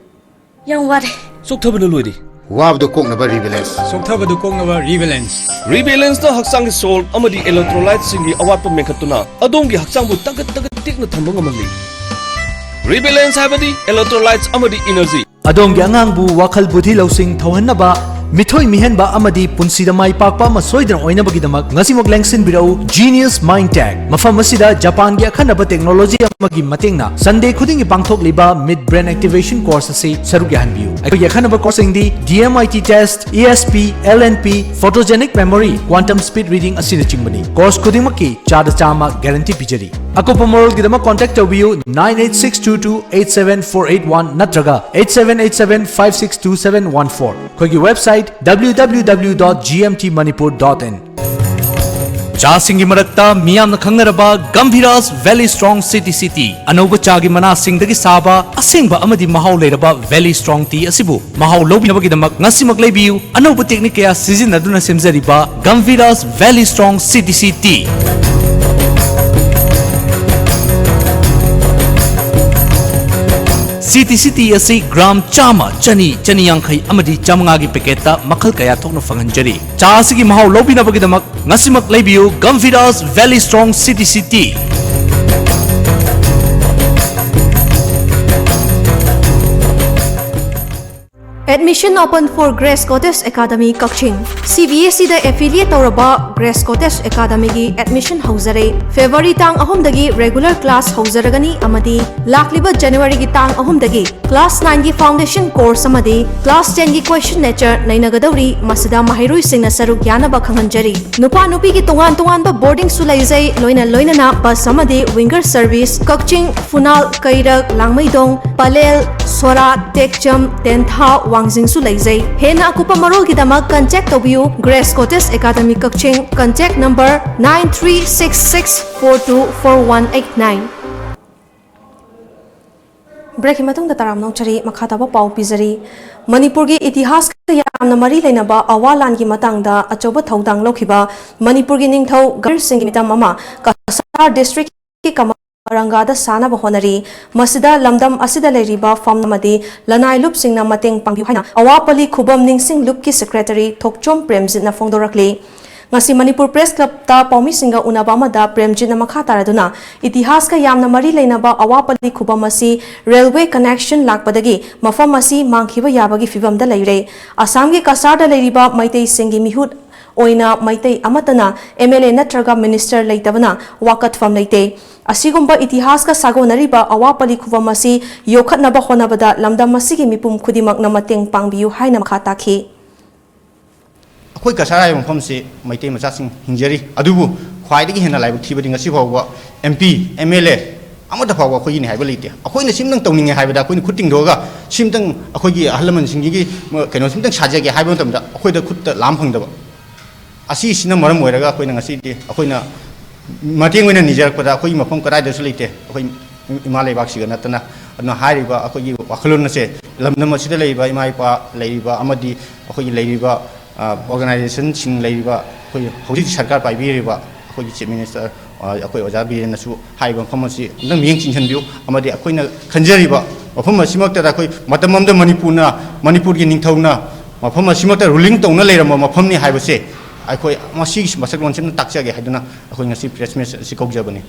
ꯌꯥꯝ ꯋꯥꯔꯦ꯫ ꯆꯣꯛꯊꯕꯅ ꯂꯣꯏꯔꯦ꯫ ꯋꯥꯕꯗꯣ ꯀꯣꯛꯅꯕ ꯔꯤꯕꯦꯂꯦꯟꯁ꯫ ꯆꯣꯛꯊꯕꯗꯨ ꯀꯣꯛꯅꯕ ꯔꯤꯕꯦꯂꯦꯟꯁ꯫ ꯔꯤꯕꯦꯂꯦꯟꯁꯅ ꯍꯛꯆꯥꯡꯒꯤ ꯁꯣꯜ ꯑꯃꯗꯤ ꯏꯂꯦꯛꯇ꯭ꯔꯣꯂꯥꯏꯠꯁꯤꯡꯒꯤ ꯑꯋꯥꯠꯄ ꯃꯦꯟꯈꯠꯇꯨꯅ ꯑꯗꯣꯝꯒꯤ ꯍꯛꯆꯥꯡꯕꯨ ꯇꯒꯠ ꯇꯒꯠ ꯇꯦꯛꯅ ꯊꯝꯕ ꯉꯝꯍꯜꯂꯤ꯫ ꯔꯤꯕꯦꯂꯦꯟꯁ ꯍꯥꯏꯕꯗꯤ ꯏꯂꯦꯛꯇ꯭ꯔꯣꯂꯥꯏꯠꯁ ꯑꯃꯗꯤ ꯏꯅꯔꯖꯤ꯫ ꯑꯗꯣꯝꯒꯤ ꯑꯉꯥꯡꯕꯨ ꯋꯥꯈꯜ ꯕꯨꯙꯤ ꯂꯧꯁꯤꯡ ꯊꯧꯍꯟꯅꯕ, ꯃꯤꯊꯣꯏ ꯃꯤꯍꯦꯟꯕ ꯑꯃꯗꯤ ꯄꯨꯟꯁꯤꯗ ꯃꯥꯏ ꯄꯥꯛꯄ ꯑꯃ ꯁꯣꯏꯗꯅ ꯑꯣꯏꯅꯕꯒꯤꯗꯃꯛ ꯉꯁꯤꯃꯛ ꯂꯦꯡꯁꯤꯟꯕꯤꯔꯛꯎ Genius Mind Tech꯫ ꯃꯐꯝ ꯑꯁꯤꯗ ꯖꯄꯥꯟꯒꯤ ꯑꯈꯟꯅꯕ ꯇꯦꯛꯅꯣꯂꯣꯖꯤ ꯑꯃꯒꯤ ꯃꯇꯦꯡꯅ ꯁꯟꯗꯦ ꯈꯨꯗꯤꯡꯒꯤ ꯄꯥꯡꯊꯣꯛꯂꯤꯕ Mid Brain Activation Course ꯑꯁꯤ ꯁꯔꯨꯛ ꯌꯥꯍꯟꯕꯤꯌꯨ꯫ ꯑꯩꯈꯣꯏꯒꯤ ꯑꯈꯟꯅꯕ ꯀꯣꯔꯁꯁꯤꯡꯗꯤ D M I T test, E S P, L N P, Photogenic Memory, Quantum Speed Reading ꯑꯁꯤꯅꯆꯤꯡꯕꯅꯤ꯫ ꯀꯣꯔꯁ ꯈꯨꯗꯤꯡꯃꯛꯀꯤ ꯆꯥꯗ ꯆꯥꯝꯃ ꯒꯥꯔꯦꯟꯇꯤ ꯄꯤꯖꯔꯤ꯫ ꯑꯀꯨꯞꯄ ꯃꯔꯣꯜꯒꯤꯗꯃꯛ ꯀꯣꯟꯇꯦꯛ ꯇꯧꯕꯤꯌꯨ nine eight six two two eight seven four eight one ꯅꯠꯇ꯭ꯔꯒ eight seven eight seven five six two seven one four꯫ ꯑꯩꯈꯣꯏꯒꯤ website W W W dot G M T manipur dot in꯫ ꯆꯥꯁꯤꯡꯒꯤ ꯃꯔꯛꯇ ꯃꯤꯌꯥꯝꯅ ꯈꯪꯅꯔꯕ ꯒꯝꯚꯤꯔꯥꯁ Valley Strong C T C Tea, ꯑꯅꯧꯕ ꯆꯥꯒꯤ ꯃꯅꯥꯁꯤꯡꯗꯒꯤ ꯁꯥꯕ ꯑꯁꯦꯡꯕ ꯑꯃꯗꯤ ꯃꯍꯥꯎ ꯂꯩꯔꯕ Valley Strong Tea ꯑꯁꯤꯕꯨ ꯃꯍꯥꯎ ꯂꯧꯕꯤꯅꯕꯒꯤꯗꯃꯛ ꯉꯁꯤꯃꯛ ꯂꯩꯕꯤꯌꯨ꯫ ꯑꯅꯧꯕ ꯇꯦꯛꯅꯤꯛ ꯀꯌꯥ ꯁꯤꯖꯤꯟꯅꯗꯨꯅ ꯁꯦꯝꯖꯔꯤꯕ ꯒꯝꯚꯤꯔꯥꯁ Valley Strong C T C Tea꯫ C T C Tea ꯑꯁꯤ ꯒ꯭ꯔꯥꯝ ꯆꯥꯝꯃ, ꯆꯅꯤ, ꯆꯅꯤ ꯌꯥꯡꯈꯩ ꯑꯃꯗꯤ ꯆꯥꯃꯉꯥꯒꯤ ꯄꯦꯀꯦꯠꯇ ꯃꯈꯜ ꯀꯌꯥ ꯊꯣꯛꯅ ꯐꯪꯍꯟꯖꯔꯤ꯫ ꯆꯥ ꯑꯁꯤꯒꯤ ꯃꯍꯥꯎ ꯂꯧꯕꯤꯅꯕꯒꯤꯗꯃꯛ ꯉꯁꯤꯃꯛ ꯂꯩꯕꯤꯌꯨ ꯒꯝꯚꯤꯔꯥꯁ Valley Strong C T C Tea꯫ Admission open for Grace Cottage Academy, Kakching. C B S E the affiliate ꯇꯧꯔꯕ Grace Cottage Academy ꯒꯤ admission ꯍꯧꯖꯔꯦ꯫ February ꯇꯥꯡ ꯑꯍꯨꯝꯗꯒꯤ regular class ꯍꯧꯖꯔꯒꯅꯤ ꯑꯃꯗꯤ ꯂꯥꯛꯂꯤꯕ January ꯒꯤ ꯇꯥꯡ ꯑꯍꯨꯝꯗꯒꯤ class nine ꯒꯤ foundation course ꯑꯃꯗꯤ class ten ꯒꯤ question nature ꯅꯩꯅꯒꯗꯧꯔꯤ꯫ ꯃꯁꯤꯗ ꯃꯍꯩꯔꯣꯏꯁꯤꯡꯅ ꯁꯔꯨꯛ ꯌꯥꯅꯕ ꯈꯪꯍꯟꯖꯔꯤ꯫ ꯅꯨꯄꯥ ꯅꯨꯄꯤꯒꯤ ꯇꯣꯉꯥꯟ ꯇꯣꯉꯥꯟꯕ boarding ꯁꯨ ꯂꯩꯖꯩ, ꯂꯣꯏꯅ ꯂꯣꯏꯅꯅ bus ꯑꯃꯗꯤ winger service꯫ ꯀꯛꯆꯤꯡ, ꯐꯨꯅꯥꯜ, ꯀꯩꯔꯛ, ꯂꯥꯡꯃꯩꯗꯣꯡ, ꯄꯂꯦꯜ, ꯁꯣꯔꯥꯠ, ꯇꯦꯛꯆꯝ, ꯇꯦꯟꯊꯥ, ꯋꯥꯡ ꯁꯤꯡꯁꯨ ꯂꯩꯖꯩ꯫ ꯍꯦꯟꯅ ꯑꯀꯨꯞꯄ ꯃꯔꯣꯜꯒꯤꯗꯃꯛ contact ꯇꯧꯕꯤꯌꯨ Grace Cottage Academy ꯀꯛꯆꯤꯡ, contact number nine three six six four two four one eight nine꯫ Break ꯀꯤ ꯃꯇꯨꯡꯗ ꯇꯔꯥꯝꯅ ꯑꯣꯛꯆꯔꯤ꯫ ꯃꯈꯥ ꯇꯥꯕ ꯄꯥꯎ ꯄꯤꯖꯔꯤ꯫ ꯃꯅꯤꯄꯨꯔꯒꯤ ꯏꯇꯤꯍꯥꯁꯀ ꯌꯥꯝꯅ ꯃꯔꯤ ꯂꯩꯅꯕ ꯑꯋꯥ ꯂꯥꯟꯒꯤ ꯃꯇꯥꯡꯗ ꯑꯆꯧꯕ ꯊꯧꯗꯥꯡ ꯂꯧꯈꯤꯕ ꯃꯅꯤꯄꯨꯔꯒꯤ ꯅꯤꯡꯊꯧ ꯒꯕꯤꯔ ꯁꯤꯡꯒꯤ ꯃꯤꯇꯝ ꯑꯃ ꯀꯁꯥꯔ district ꯀꯤ ꯀꯃꯔꯪꯒꯥꯗ ꯁꯥꯅꯕ ꯍꯣꯠꯅꯔꯤ꯫ ꯃꯁꯤꯗ ꯂꯝꯗꯝ ꯑꯁꯤꯗ ꯂꯩꯔꯤꯕ ꯐꯝ ꯑꯃꯗꯤ ꯂꯅꯥꯏ ꯂꯨꯞꯁꯤꯡꯅ ꯃꯇꯦꯡ ꯄꯥꯡꯕꯤꯌꯨ ꯍꯥꯏꯅ ꯑꯋꯥꯄꯜꯂꯤ ꯈꯨꯕꯝ ꯅꯤꯡꯁꯤꯡ ꯂꯨꯞꯀꯤ secretary ꯊꯣꯛꯆꯣꯝ ꯄ꯭ꯔꯦꯝꯖꯤꯠꯅ ꯐꯣꯡꯗꯣꯔꯛꯂꯤ꯫ ꯉꯁꯤ ꯃꯅꯤꯄꯨꯔ Press Club ꯇ ꯄꯥꯎꯃꯤꯁꯤꯡꯒ ꯎꯅꯕ ꯑꯃꯗ ꯄ꯭ꯔꯦꯝꯖꯤꯠꯅ ꯃꯈꯥ ꯇꯥꯔꯗꯨꯅ, ꯏꯇꯤꯍꯥꯁꯀ ꯌꯥꯝꯅ ꯃꯔꯤ ꯂꯩꯅꯕ ꯑꯋꯥꯄꯜꯂꯤ ꯈꯨꯕꯝ ꯑꯁꯤ railway connection ꯂꯥꯛꯄꯗꯒꯤ ꯃꯐꯝ ꯑꯁꯤ ꯃꯥꯡꯈꯤꯕ ꯌꯥꯕꯒꯤ ꯐꯤꯚꯝꯗ ꯂꯩꯔꯦ꯫ ꯑꯁꯥꯝꯒꯤ ꯀꯁꯥꯔꯗ ꯂꯩꯔꯤꯕ ꯃꯩꯇꯩꯁꯤꯡꯒꯤ ꯃꯤꯍꯨꯠ ꯑꯣꯏꯅ ꯃꯩꯇꯩ ꯑꯃꯠꯇꯅ MLA ꯅꯠꯇ꯭ꯔꯒ minister ꯂꯩꯇꯕꯅ ꯋꯥꯀꯠꯐꯝ ꯂꯩꯇꯦ꯫ ꯑꯁꯤꯒꯨꯝꯕ ꯏꯇꯤꯍꯥꯁꯀ ꯁꯥꯒꯣꯟꯅꯔꯤꯕ ꯑꯋꯥꯄꯜꯂꯤ ꯈꯨꯕꯝ ꯑꯁꯤ ꯌꯣꯛꯈꯠꯅꯕ ꯍꯣꯠꯅꯕꯗ ꯂꯝꯗꯝ ꯑꯁꯤꯒꯤ ꯃꯤꯄꯨꯝ ꯈꯨꯗꯤꯡꯃꯛꯅ ꯃꯇꯦꯡ ꯄꯥꯡꯕꯤꯌꯨ ꯍꯥꯏꯅ ꯃꯈꯥ ꯇꯥꯈꯤ꯫ ꯑꯩꯈꯣꯏ ꯀꯁꯥꯔ ꯍꯥꯏꯕ ꯃꯐꯝꯁꯤ ꯃꯩꯇꯩ ꯃꯆꯥꯁꯤꯡ ꯍꯤꯡꯖꯔꯤ, ꯑꯗꯨꯕꯨ ꯈ꯭ꯋꯥꯏꯗꯒꯤ ꯍꯦꯟꯅ ꯂꯥꯏꯕꯛ ꯊꯤꯕꯗꯤ ꯉꯁꯤ ꯐꯥꯎꯕ MP, MLA ꯑꯃꯠꯇ ꯐꯥꯎꯕ ꯑꯩꯈꯣꯏꯒꯤꯅꯤ ꯍꯥꯏꯕ ꯂꯩꯇꯦ꯫ ꯑꯩꯈꯣꯏꯅ ꯁꯤꯝꯇꯪ ꯇꯧꯅꯤꯡꯉꯦ ꯍꯥꯏꯕꯗ, ꯑꯩꯈꯣꯏꯅ ꯈꯨꯠ ꯇꯤꯡꯊꯣꯛꯑꯒ ꯁꯤꯝꯇꯪ ꯑꯩꯈꯣꯏꯒꯤ ꯑꯍꯜ ꯂꯃꯟꯁꯤꯡꯒꯤ ꯀꯩꯅꯣ ꯁꯤꯝꯇꯪ ꯁꯥꯖꯒꯦ ꯍꯥꯏꯕ ꯃꯇꯝꯗ ꯑꯩꯈꯣꯏꯗ ꯈꯨꯠꯇ ꯂꯥꯝ ꯐꯪꯗꯕ꯫ ꯑꯁꯤꯁꯤꯅ ꯃꯔꯝ ꯑꯣꯏꯔꯒ ꯑꯩꯈꯣꯏꯅ ꯉꯁꯤꯗꯤ ꯑꯩꯈꯣꯏꯅ ꯃꯇꯦꯡ ꯑꯣꯏꯅ ꯅꯤꯖꯔꯛꯄꯗ ꯑꯩꯈꯣꯏꯒꯤ ꯃꯐꯝ ꯀꯗꯥꯏꯗꯁꯨ ꯂꯩꯇꯦ, ꯑꯩꯈꯣꯏ ꯏꯃꯥ ꯂꯩꯕꯥꯛꯁꯤꯒ ꯅꯠꯇꯅ꯫ ꯑꯗꯨꯅ ꯍꯥꯏꯔꯤꯕ ꯑꯩꯈꯣꯏꯒꯤ ꯋꯥꯈꯜꯂꯣꯟ ꯑꯁꯦ ꯂꯝꯗꯝ ꯑꯁꯤꯗ ꯂꯩꯔꯤꯕ ꯏꯃꯥ ꯏꯄꯥ ꯂꯩꯔꯤꯕ ꯑꯃꯗꯤ ꯑꯩꯈꯣꯏꯒꯤ ꯂꯩꯔꯤꯕ, ꯑ, organization ꯁꯤꯡ ꯂꯩꯔꯤꯕ, ꯑꯩꯈꯣꯏ ꯍꯧꯖꯤꯛ ꯁꯔꯀꯥꯔ ꯄꯥꯏꯕꯤꯔꯤꯕ ꯑꯩꯈꯣꯏꯒꯤ Chief Minister, ꯑ, ꯑꯩꯈꯣꯏ ꯑꯣꯖꯥ ꯕꯤꯔꯦꯟꯅꯁꯨ ꯍꯥꯏꯔꯤꯕ ꯃꯐꯝ ꯑꯁꯤ ꯑꯃꯨꯛꯇꯪ ꯃꯤꯠꯌꯦꯡ ꯆꯤꯡꯁꯤꯟꯕꯤꯌꯨ꯫ ꯑꯃꯗꯤ ꯑꯩꯈꯣꯏꯅ ꯈꯟꯖꯔꯤꯕ ꯃꯐꯝ ꯑꯁꯤꯃꯛꯇꯗ ꯑꯩꯈꯣꯏ ꯃꯇꯝ ꯑꯃꯗ ꯃꯅꯤꯄꯨꯔꯅ, ꯃꯅꯤꯄꯨꯔꯒꯤ ꯅꯤꯡꯊꯧꯅ ꯃꯐꯝ ꯑꯁꯤꯃꯛꯇ ruling ꯇꯧꯅ ꯂꯩꯔꯝꯕ ꯃꯐꯝꯅꯤ ꯍꯥꯏꯕꯁꯦ ꯑꯩꯈꯣꯏ ꯃꯁꯤꯒꯤ ꯃꯁꯛꯂꯣꯟꯁꯤꯃ ꯇꯥꯛꯆꯒꯦ ꯍꯥꯏꯗꯨꯅ ꯑꯩꯈꯣꯏ ꯉꯁꯤ press meet ꯑꯁꯤ ꯀꯧꯖꯕꯅꯤ꯫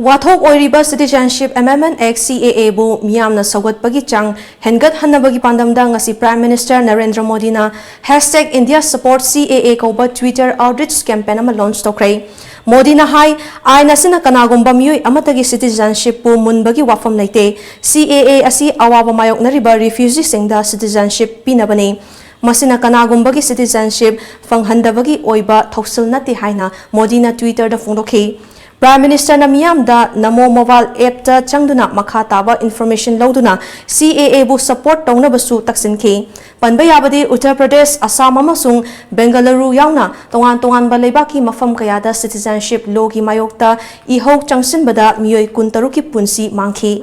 ꯋꯥꯊꯣꯛ ꯑꯣꯏꯔꯤꯕ Citizenship Amendment Act, CAA, ꯕꯨ ꯃꯤꯌꯥꯝꯅ ꯁꯧꯒꯠꯄꯒꯤ ꯆꯥꯡ ꯍꯦꯟꯒꯠꯍꯟꯅꯕꯒꯤ ꯄꯥꯟꯗꯝꯗ ꯉꯁꯤ Prime Minister ꯅꯔꯦꯟꯗ꯭ꯔ ꯃꯣꯗꯤꯅ hashtag India Support CAA ꯀꯧꯕ Twitter outreach campaign ꯑꯃ launch ꯇꯧꯈ꯭ꯔꯦ꯫ ꯃꯣꯗꯤꯅ ꯍꯥꯏ, ꯑꯥꯏꯟ ꯑꯁꯤꯅ ꯀꯅꯥꯒꯨꯝꯕ ꯃꯤꯑꯣꯏ ꯑꯃꯠꯇꯒꯤ citizenship ꯄꯨ ꯃꯨꯟꯕꯒꯤ ꯋꯥꯐꯝ ꯂꯩꯇꯦ꯫ CAA ꯑꯁꯤ ꯑꯋꯥꯕ ꯃꯥꯌꯣꯛꯅꯔꯤꯕ refugee ꯁꯤꯡꯗ citizenship ꯄꯤꯅꯕꯅꯤ꯫ ꯃꯁꯤꯅ ꯀꯅꯥꯒꯨꯝꯕꯒꯤ citizenship ꯐꯪꯍꯟꯗꯕꯒꯤ ꯑꯣꯏꯕ ꯊꯧꯁꯤꯜ ꯅꯠꯇꯦ ꯍꯥꯏꯅ ꯃꯣꯗꯤꯅ Twitter ꯗ ꯐꯣꯡꯗꯣꯛꯈꯤ꯫ Prime Ministerꯅ ꯃꯤꯌꯥꯝꯗ ꯅꯃꯣ ꯃꯣꯕꯥꯏꯜ ꯑꯦꯞꯇ ꯆꯪꯗꯨꯅ ꯃꯈꯥ ꯇꯥꯕ ꯏꯟꯐꯣꯔꯃꯦꯁꯟ ꯂꯧꯗꯨꯅ ꯁꯤ ꯑꯦ ꯑꯦꯕꯨ ꯁꯄꯣꯔꯠ ꯇꯧꯅꯕꯁꯨ ꯇꯛꯁꯤꯟꯈꯤ꯫ ꯄꯟꯕ ꯌꯥꯕꯗꯤ ꯎꯠꯇꯔ ꯄ꯭ꯔꯗꯦꯁ, ꯑꯁꯥꯝ ꯑꯃꯁꯨꯡ ꯕꯦꯡꯒꯂꯨꯔꯨ ꯌꯥꯎꯅ ꯇꯣꯉꯥꯟ ꯇꯣꯉꯥꯟꯕ ꯂꯩꯕꯥꯛꯀꯤ ꯃꯐꯝ ꯀꯌꯥꯗ ꯁꯤꯇꯤꯖꯦꯟꯁꯤꯞ ꯂꯣꯒꯤ ꯃꯥꯌꯣꯛꯇ ꯏꯍꯧ ꯆꯪꯁꯤꯟꯕꯗ ꯃꯤꯑꯣꯏ ꯀꯨꯟꯇꯔꯨꯛꯀꯤ ꯄꯨꯟꯁꯤ ꯃꯥꯡꯈꯤ꯫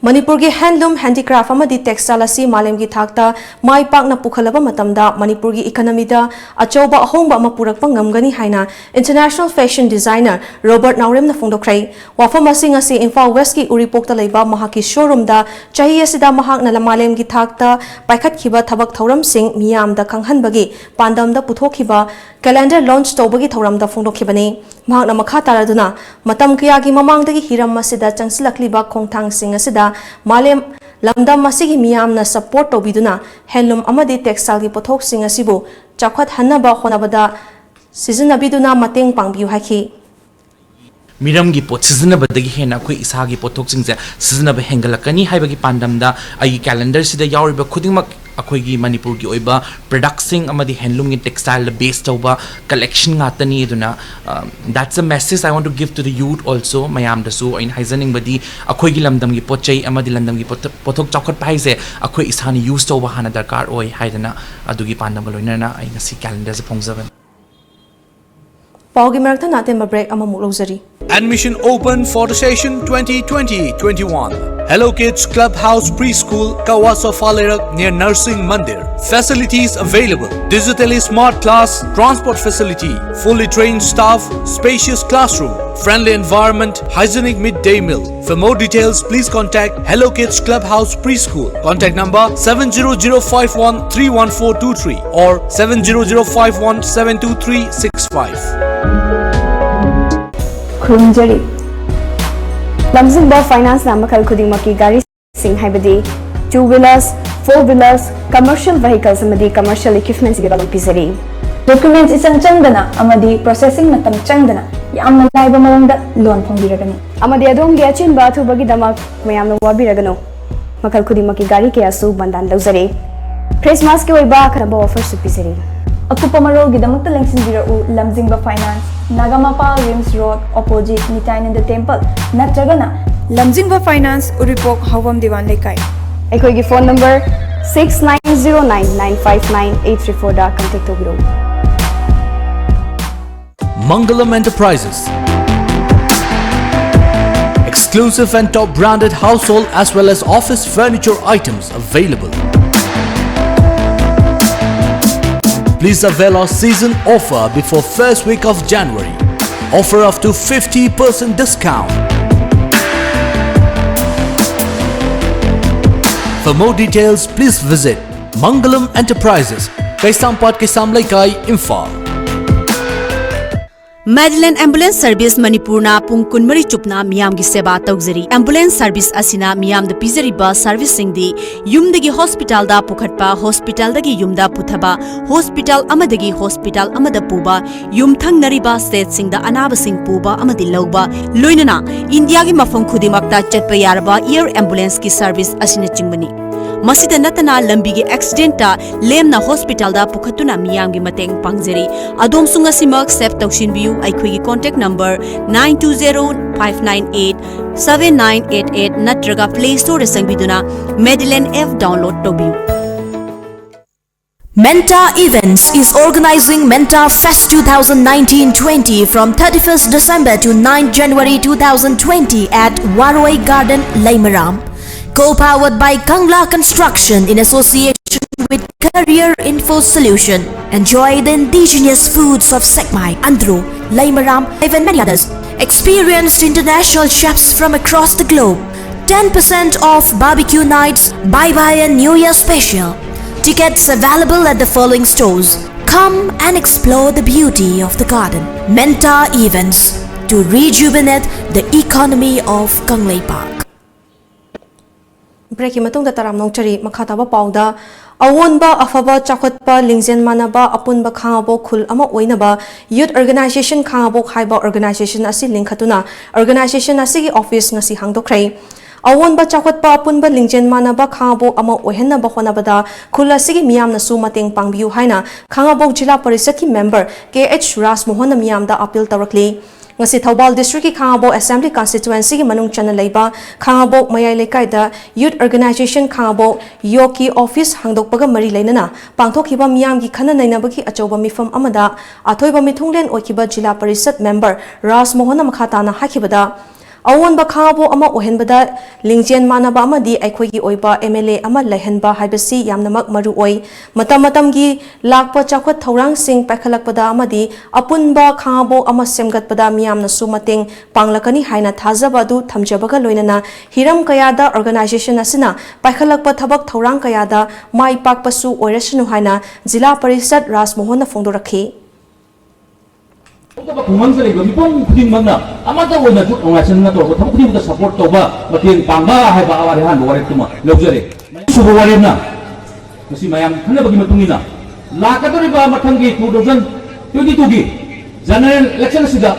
ꯃꯅꯤꯄꯨꯔꯒꯤ ꯍꯦꯟꯂꯨꯝ, ꯍꯦꯟꯗꯤꯀ꯭ꯔꯥꯐ ꯑꯃꯗꯤ ꯇꯦꯛꯁꯇꯥꯏꯜ ꯑꯁꯤ ꯃꯥꯂꯦꯝꯒꯤ ꯊꯥꯛꯇ ꯃꯥꯏ ꯄꯥꯛꯅ ꯄꯨꯈꯠꯂꯕ ꯃꯇꯝꯗ ꯃꯅꯤꯄꯨꯔꯒꯤ ꯏꯀꯅꯃꯤꯗ ꯑꯆꯧꯕ ꯑꯍꯣꯡꯕ ꯑꯃ ꯄꯨꯔꯛꯄ ꯉꯝꯒꯅꯤ ꯍꯥꯏꯅ ꯏꯟꯇꯔꯅꯦꯁꯅꯦꯜ ꯐꯦꯁꯟ ꯗꯤꯖꯥꯏꯅꯔ ꯔꯣꯕꯔꯠ ꯅꯥꯎꯔꯦꯝꯅ ꯐꯣꯡꯗꯣꯛꯈ꯭ꯔꯦ꯫ ꯋꯥꯐꯝ ꯑꯁꯤ ꯉꯁꯤ ꯏꯝꯐꯥꯜ ꯋꯦꯁꯀꯤ ꯎꯔꯤꯄꯣꯛꯇ ꯂꯩꯕ ꯃꯍꯥꯛꯀꯤ ꯁꯣꯔꯨꯝꯗ ꯆꯍꯤ ꯑꯁꯤꯗ ꯃꯍꯥꯛꯅ ꯃꯥꯂꯦꯝꯒꯤ ꯊꯥꯛꯇ ꯄꯥꯏꯈꯠꯈꯤꯕ ꯊꯕꯛ ꯊꯧꯔꯝꯁꯤꯡ ꯃꯤꯌꯥꯝꯗ ꯈꯪꯍꯟꯕꯒꯤ ꯄꯥꯟꯗꯝꯗ ꯄꯨꯊꯣꯛꯈꯤꯕ ꯀꯦꯂꯦꯟꯗꯔ ꯂꯣꯟꯆ ꯇꯧꯕꯒꯤ ꯊꯧꯔꯝꯗ ꯐꯣꯡꯗꯣꯛꯈꯤꯕꯅꯤ꯫ ꯃꯍꯥꯛꯅ ꯃꯈꯥ ꯇꯥꯔꯗꯨꯅ, ꯃꯇꯝ ꯀꯌꯥꯒꯤ ꯃꯃꯥꯡꯗꯒꯤ ꯍꯤꯔꯝ ꯑꯁꯤꯗ ꯆꯪꯁꯤꯜꯂꯛꯂꯤꯕ ꯈꯣꯡꯊꯥꯡꯁꯤꯡ ꯑꯁꯤꯗ ꯃꯥꯂꯦꯝ ꯂꯝꯗꯝ ꯑꯁꯤꯒꯤ ꯃꯤꯌꯥꯝꯅ ꯁꯄꯣꯔꯠ ꯇꯧꯕꯤꯗꯨꯅ ꯍꯦꯟꯂꯨꯝ ꯑꯃꯗꯤ ꯇꯦꯛꯁꯇꯥꯏꯜꯒꯤ ꯄꯣꯠꯊꯣꯛꯁꯤꯡ ꯑꯁꯤꯕꯨ ꯆꯥꯎꯈꯠꯍꯟꯅꯕ ꯍꯣꯠꯅꯕꯗ ꯁꯤꯖꯤꯟꯅꯕꯤꯗꯨꯅ ꯃꯇꯦꯡ ꯄꯥꯡꯕꯤꯌꯨ ꯍꯥꯏꯈꯤ꯫ ꯃꯤꯔꯝꯒꯤ ꯄꯣꯠ ꯁꯤꯖꯤꯟꯅꯕꯗꯒꯤ ꯍꯦꯟꯅ ꯑꯩꯈꯣꯏ ꯏꯁꯥꯒꯤ ꯄꯣꯠꯊꯣꯛꯁꯤꯡꯁꯦ ꯁꯤꯖꯤꯟꯅꯕ ꯍꯦꯟꯒꯠꯂꯛꯀꯅꯤ ꯍꯥꯏꯕꯒꯤ ꯄꯥꯟꯗꯝꯗ ꯑꯩꯒꯤ ꯀꯦꯂꯦꯟꯗꯔꯁꯤꯗ ꯌꯥꯎꯔꯤꯕ ꯈꯨꯗꯤꯡꯃꯛ ꯑꯩꯈꯣꯏꯒꯤ ꯃꯅꯤꯄꯨꯔꯒꯤ ꯑꯣꯏꯕ ꯄ꯭ꯔꯗꯛꯁꯤꯡ ꯑꯃꯗꯤ ꯍꯦꯟꯂꯨꯝꯒꯤ ꯇꯦꯛꯁꯇꯥꯏꯜꯗ ꯕꯦꯁ ꯇꯧꯕ ꯀꯂꯦꯛꯁꯟ ꯉꯥꯛꯇꯅꯤ꯫ ꯑꯗꯨꯅ, um, that's a message I want to give to the youth also. ꯃꯌꯥꯝꯗꯁꯨ ꯑꯩꯅ ꯍꯥꯏꯖꯅꯤꯡꯕꯗꯤ ꯑꯩꯈꯣꯏꯒꯤ ꯂꯝꯗꯝꯒꯤ ꯄꯣꯠ ꯆꯩ ꯑꯃꯗꯤ ꯂꯝꯗꯝꯒꯤ ꯄꯣꯠꯊ-, ꯄꯣꯠꯊꯣꯛ ꯆꯥꯎꯈꯠꯄ ꯍꯥꯏꯁꯦ ꯑꯩꯈꯣꯏ ꯏꯁꯥꯅ ꯌꯨꯁ ꯇꯧꯕ ꯍꯥꯟꯅ ꯗꯔꯀꯥꯔ ꯑꯣꯏ ꯍꯥꯏꯗꯅ ꯑꯗꯨꯒꯤ ꯄꯥꯟꯗꯝꯒ ꯂꯣꯏꯅꯅ ꯑꯩ ꯉꯁꯤ ꯀꯦꯂꯦꯟꯗꯔꯁꯦ ꯐꯣꯡꯖꯕꯅꯤ꯫ ꯄꯥꯎꯒꯤ ꯃꯔꯛꯇ ꯅꯥꯇꯦꯝꯕ ꯕ꯭ꯔꯦꯛ ꯑꯃꯃꯨꯛ ꯂꯧꯖꯔꯤ꯫ Admission open for the session twenty twenty twenty-one. Hello Kids Clubhouse Preschool, Kawasa Falerak near Nursing Mandir. Facilities available. Digitally smart class, transport facility, fully trained staff, spacious classroom, friendly environment, hygienic midday meal. For more details, please contact Hello Kids Clubhouse Preschool. Contact number seven zero zero five one three one four two three or seven zero zero five one seven two three six five. ꯈꯨꯔꯨꯝꯖꯔꯤ꯫ ꯂꯝꯖꯤꯡꯕ ꯐꯥꯏꯅꯥꯟꯁꯅ ꯃꯈꯜ ꯈꯨꯗꯤꯡꯃꯛꯀꯤ ꯒꯥꯔꯤꯁꯤꯡ ꯍꯥꯏꯕꯗꯤ two wheelers, four wheelers, commercial vehicles ꯑꯃꯗꯤ commercial equipmentsꯒꯤ loan ꯄꯤꯖꯔꯤ꯫ Documents ꯏꯆꯪ ꯆꯪꯗꯅ ꯑꯃꯗꯤ processing ꯃꯇꯝ ꯆꯪꯗꯅ ꯌꯥꯝꯅ ꯂꯥꯏꯕ ꯃꯑꯣꯡꯗ loan ꯐꯪꯕꯤꯔꯒꯅꯤ꯫ ꯑꯃꯗꯤ ꯑꯗꯣꯝꯒꯤ ꯑꯆꯤꯟꯕ ꯑꯊꯨꯕꯒꯤꯗꯃꯛ ꯃꯌꯥꯝꯅ ꯋꯥꯕꯤꯔꯒꯅꯨ꯫ ꯃꯈꯜ ꯈꯨꯗꯤꯡꯃꯛꯀꯤ ꯒꯥꯔꯤ ꯀꯌꯥꯁꯨ ꯕꯟꯗꯥꯟ ꯂꯧꯖꯔꯤ꯫ Christmasꯀꯤ ꯑꯣꯏꯕ ꯑꯈꯟꯅꯕ offerꯁꯨ ꯄꯤꯖꯔꯤ꯫ ꯑꯀꯨꯞꯄ ꯃꯔꯣꯜꯒꯤꯗꯃꯛꯇ ꯂꯦꯡꯁꯤꯟꯕꯤꯔꯛꯎ ꯂꯝꯖꯤꯡꯕ finance, Nagamapal RIMS road, opposite ꯅꯤꯇꯥꯏꯅꯟꯗ ꯇꯦꯝꯄꯜ, ꯅꯠꯇ꯭ꯔꯒꯅ ꯂꯝꯖꯤꯡꯕ ꯐꯥꯏꯅꯥꯟꯁ, ꯎꯔꯤꯄꯣꯛ ꯍꯥꯎꯕꯝ ꯗꯤꯋꯥꯟ ꯂꯩꯀꯥꯏ꯫ ꯑꯩꯈꯣꯏꯒꯤ phone number six nine zero nine nine five nine eight three fourꯗ ꯀꯟꯇꯦꯛ ꯇꯧꯕꯤꯔꯛꯎ꯫ Mangalam Enterprises. Exclusive and top branded household as well as office furniture items available. Please avail our season offer before first week of January. Offer up to fifty percent discount. For more details, please visit Mangalam Enterprises, Kaisampat, Kaisam Leikai, Imphal. Madeline Ambulance Service ꯃꯅꯤꯄꯨꯔꯅ ꯄꯨꯡ ꯀꯨꯟꯃꯔꯤ ꯆꯨꯞꯅ ꯃꯤꯌꯥꯝꯒꯤ ꯁꯦꯕꯥ ꯇꯧꯖꯔꯤ꯫ Ambulance service ꯑꯁꯤꯅ ꯃꯤꯌꯥꯝꯗ ꯄꯤꯖꯔꯤꯕ serviceꯁꯤꯡꯗꯤ ꯌꯨꯝꯗꯒꯤ hospitalꯗ ꯄꯨꯈꯠꯄ, hospitalꯗꯒꯤ ꯌꯨꯝꯗ ꯄꯨꯊꯕ, hospital ꯑꯃꯗꯒꯤ hospital ꯑꯃꯗ ꯄꯨꯕ, ꯌꯨꯝꯊꯪꯅꯔꯤꯕ stateꯁꯤꯡꯗ ꯑꯅꯥꯕꯁꯤꯡ ꯄꯨꯕ ꯑꯃꯗꯤ ꯂꯧꯕ, ꯂꯣꯏꯅꯅ ꯏꯟꯗꯤꯌꯥꯒꯤ ꯃꯐꯝ ꯈꯨꯗꯤꯡꯃꯛꯇ ꯆꯠꯄ ꯌꯥꯔꯕ air ambulanceꯀꯤ service ꯑꯁꯤꯅꯆꯤꯡꯕꯅꯤ꯫ ꯃꯁꯤꯗ ꯅꯠꯇꯅ ꯂꯝꯕꯤꯒꯤ accidentꯇ ꯂꯦꯝꯅ hospitalꯗ ꯄꯨꯈꯠꯇꯨꯅ ꯃꯤꯌꯥꯝꯒꯤ ꯃꯇꯦꯡ ꯄꯥꯡꯖꯔꯤ꯫ ꯑꯗꯣꯝꯁꯨ ꯉꯁꯤꯃꯛ save ꯇꯧꯁꯤꯟꯕꯤꯌꯨ ꯑꯩꯈꯣꯏꯒꯤ contact number nine two zero five nine eight seven nine eight eight ꯅꯠꯇ꯭ꯔꯒ Play Storeꯗ ꯆꯪꯕꯤꯗꯨꯅ Madeline app download ꯇꯧꯕꯤꯌꯨ꯫ Menta Events is organizing Menta Fest two thousand nineteen twenty from thirty-first December to ninth January two thousand twenty at Waroi Garden, Leimaram. Co-powered by Kangla Construction in association with Career Info Solution. Enjoy the indigenous foods of Sekmai, Andro, Leimaram, and many others. Experienced international chefs from across the globe. Ten percent off barbecue nights, bye bye and New Year special. Tickets available at the following stores. Come and explore the beauty of the garden. Menta Events to rejuvenate the economy of Kangleipak. Breakꯀꯤ ꯃꯇꯨꯡꯗ ꯇꯔꯥꯝꯅ ꯑꯣꯛꯆꯔꯤ꯫ ꯃꯈꯥ ꯇꯥꯕ ꯄꯥꯎꯗ, ꯑꯑꯣꯟꯕ ꯑꯐꯕ ꯆꯥꯎꯈꯠꯄ ꯂꯤꯡꯖꯦꯜ ꯃꯥꯟꯅꯕ ꯑꯄꯨꯟꯕ ꯈꯥꯉꯕꯣꯛ ꯈꯨꯜ ꯑꯃ ꯑꯣꯏꯅꯕ Youth Organisation ꯈꯥꯉꯕꯣꯛ ꯍꯥꯏꯕ organisation ꯑꯁꯤ ꯂꯤꯡꯈꯠꯇꯨꯅ organisation ꯑꯁꯤꯒꯤ office ꯉꯁꯤ ꯍꯥꯡꯗꯣꯛꯈ꯭ꯔꯦ꯫ ꯑꯑꯣꯟꯕ ꯆꯥꯎꯈꯠꯄ ꯑꯄꯨꯟꯕ ꯂꯤꯡꯖꯦꯜ ꯃꯥꯟꯅꯕ ꯈꯥꯉꯕꯣꯛ ꯑꯃ ꯑꯣꯏꯍꯟꯅꯕ ꯍꯣꯠꯅꯕꯗ ꯈꯨꯜ ꯑꯁꯤꯒꯤ ꯃꯤꯌꯥꯝꯅꯁꯨ ꯃꯇꯦꯡ ꯄꯥꯡꯕꯤꯌꯨ ꯍꯥꯏꯅ ꯈꯥꯉꯕꯣꯛ ꯖꯤꯂꯥ ꯄꯔꯤꯁꯠꯀꯤ ꯃꯦꯝꯕꯔ ꯀꯦ ꯑꯩꯆ ꯔꯥꯖꯃꯣꯍꯟꯅ ꯃꯤꯌꯥꯝꯗ ꯑꯥꯄꯤꯜ ꯇꯧꯔꯛꯂꯤ꯫ ꯉꯁꯤ ꯊꯧꯕꯥꯜ ꯗꯤꯁꯇ꯭ꯔꯤꯛꯀꯤ ꯈꯥꯉꯕꯣꯛ ꯑꯦꯁꯦꯝꯕ꯭ꯂꯤ ꯀꯟꯁꯇꯤꯇ꯭ꯋꯦꯟꯁꯤꯒꯤ ꯃꯅꯨꯡ ꯆꯟꯅ ꯂꯩꯕ ꯈꯥꯉꯕꯣꯛ ꯃꯌꯥꯏ ꯂꯩꯀꯥꯏꯗ ꯌꯨꯠ ꯑꯣꯔꯒꯅꯥꯏꯖꯦꯁꯟ ꯈꯥꯉꯕꯣꯛ ꯌꯣꯛꯀꯤ ꯑꯣꯐꯤꯁ ꯍꯥꯡꯗꯣꯛꯄꯒ ꯃꯔꯤ ꯂꯩꯅꯅ ꯄꯥꯡꯊꯣꯛꯈꯤꯕ ꯃꯤꯌꯥꯝꯒꯤ ꯈꯟꯅ ꯅꯩꯅꯕꯒꯤ ꯑꯆꯧꯕ ꯃꯤꯐꯝ ꯑꯃꯗ ꯑꯊꯣꯏꯕ ꯃꯤꯊꯨꯡꯂꯦꯟ ꯑꯣꯏꯈꯤꯕ ꯖꯤꯂꯥ ꯄꯔꯤꯁꯠ ꯃꯦꯝꯕꯔ ꯔꯥꯖꯃꯣꯍꯟꯅ ꯃꯈꯥ ꯇꯥꯅ ꯍꯥꯏꯈꯤꯕꯗ, ꯑꯑꯣꯟꯕ ꯈꯥꯉꯕꯣꯛ ꯑꯃ ꯑꯣꯏꯍꯟꯕꯗ ꯂꯤꯡꯖꯦꯜ ꯃꯥꯟꯅꯕ ꯑꯃꯗꯤ ꯑꯩꯈꯣꯏꯒꯤ ꯑꯣꯏꯕ ꯑꯦꯝ ꯑꯦꯜ ꯑꯦ ꯑꯃ ꯂꯩꯍꯟꯕ ꯍꯥꯏꯕꯁꯤ ꯌꯥꯝꯅꯃꯛ ꯃꯔꯨ ꯑꯣꯏ꯫ ꯃꯇꯝ ꯃꯇꯝꯒꯤ ꯂꯥꯛꯄ ꯆꯥꯎꯈꯠ ꯊꯧꯔꯥꯡꯁꯤꯡ ꯄꯥꯏꯈꯠꯂꯛꯄꯗ ꯑꯃꯗꯤ ꯑꯄꯨꯟꯕ ꯈꯥꯉꯕꯣꯛ ꯑꯃ ꯁꯦꯝꯒꯠꯄꯗ ꯃꯤꯌꯥꯝꯅꯁꯨ ꯃꯇꯦꯡ ꯄꯥꯡꯂꯛꯀꯅꯤ ꯍꯥꯏꯅ ꯊꯥꯖꯕ ꯑꯗꯨ ꯊꯝꯖꯕꯒ ꯂꯣꯏꯅꯅ ꯍꯤꯔꯝ ꯀꯌꯥꯗ ꯑꯣꯔꯒꯅꯥꯏꯖꯦꯁꯟ ꯑꯁꯤꯅ ꯄꯥꯏꯈꯠꯂꯛꯄ ꯊꯕꯛ ꯊꯧꯔꯥꯡ ꯀꯌꯥꯗ ꯃꯥꯏ ꯄꯥꯛꯄꯁꯨ ꯑꯣꯏꯔꯁꯅꯨ ꯍꯥꯏꯅ ꯖꯤꯂꯥ ꯄꯔꯤꯁꯠ ꯔꯥꯖꯃꯣꯍꯟꯅ ꯐꯣꯡꯗꯣꯔꯛꯈꯤ꯫ ꯈꯨꯡꯒꯪꯁꯤꯗ ꯂꯩꯕ ꯃꯤꯄꯨꯝ ꯈꯨꯗꯤꯡꯃꯛꯅ ꯑꯃꯠꯇ ꯑꯣꯏꯅ ꯌꯨꯠ ꯑꯣꯔꯒꯅꯥꯏꯖꯦꯁꯟꯅ ꯇꯧꯔꯛꯄ ꯊꯕꯛ ꯈꯨꯗꯤꯡꯃꯛꯇ ꯁꯄꯣꯔꯠ ꯇꯧꯕ, ꯃꯇꯦꯡ ꯄꯥꯡꯕ ꯍꯥꯏꯕ ꯑꯋꯥꯔꯦ ꯑꯍꯥꯟꯕ ꯋꯥꯔꯦꯞꯇꯨꯃ ꯂꯧꯖꯔꯦ꯫ ꯑꯅꯤꯁꯨꯕ ꯋꯥꯔꯦꯞꯅ ꯉꯁꯤ ꯃꯌꯥꯝ ꯈꯟꯅꯕꯒꯤ ꯃꯇꯨꯡ ꯏꯟꯅ ꯂꯥꯛꯀꯗꯧꯔꯤꯕ ꯃꯊꯪꯒꯤ two thousand twenty twoꯒꯤ general election ꯑꯁꯤꯗ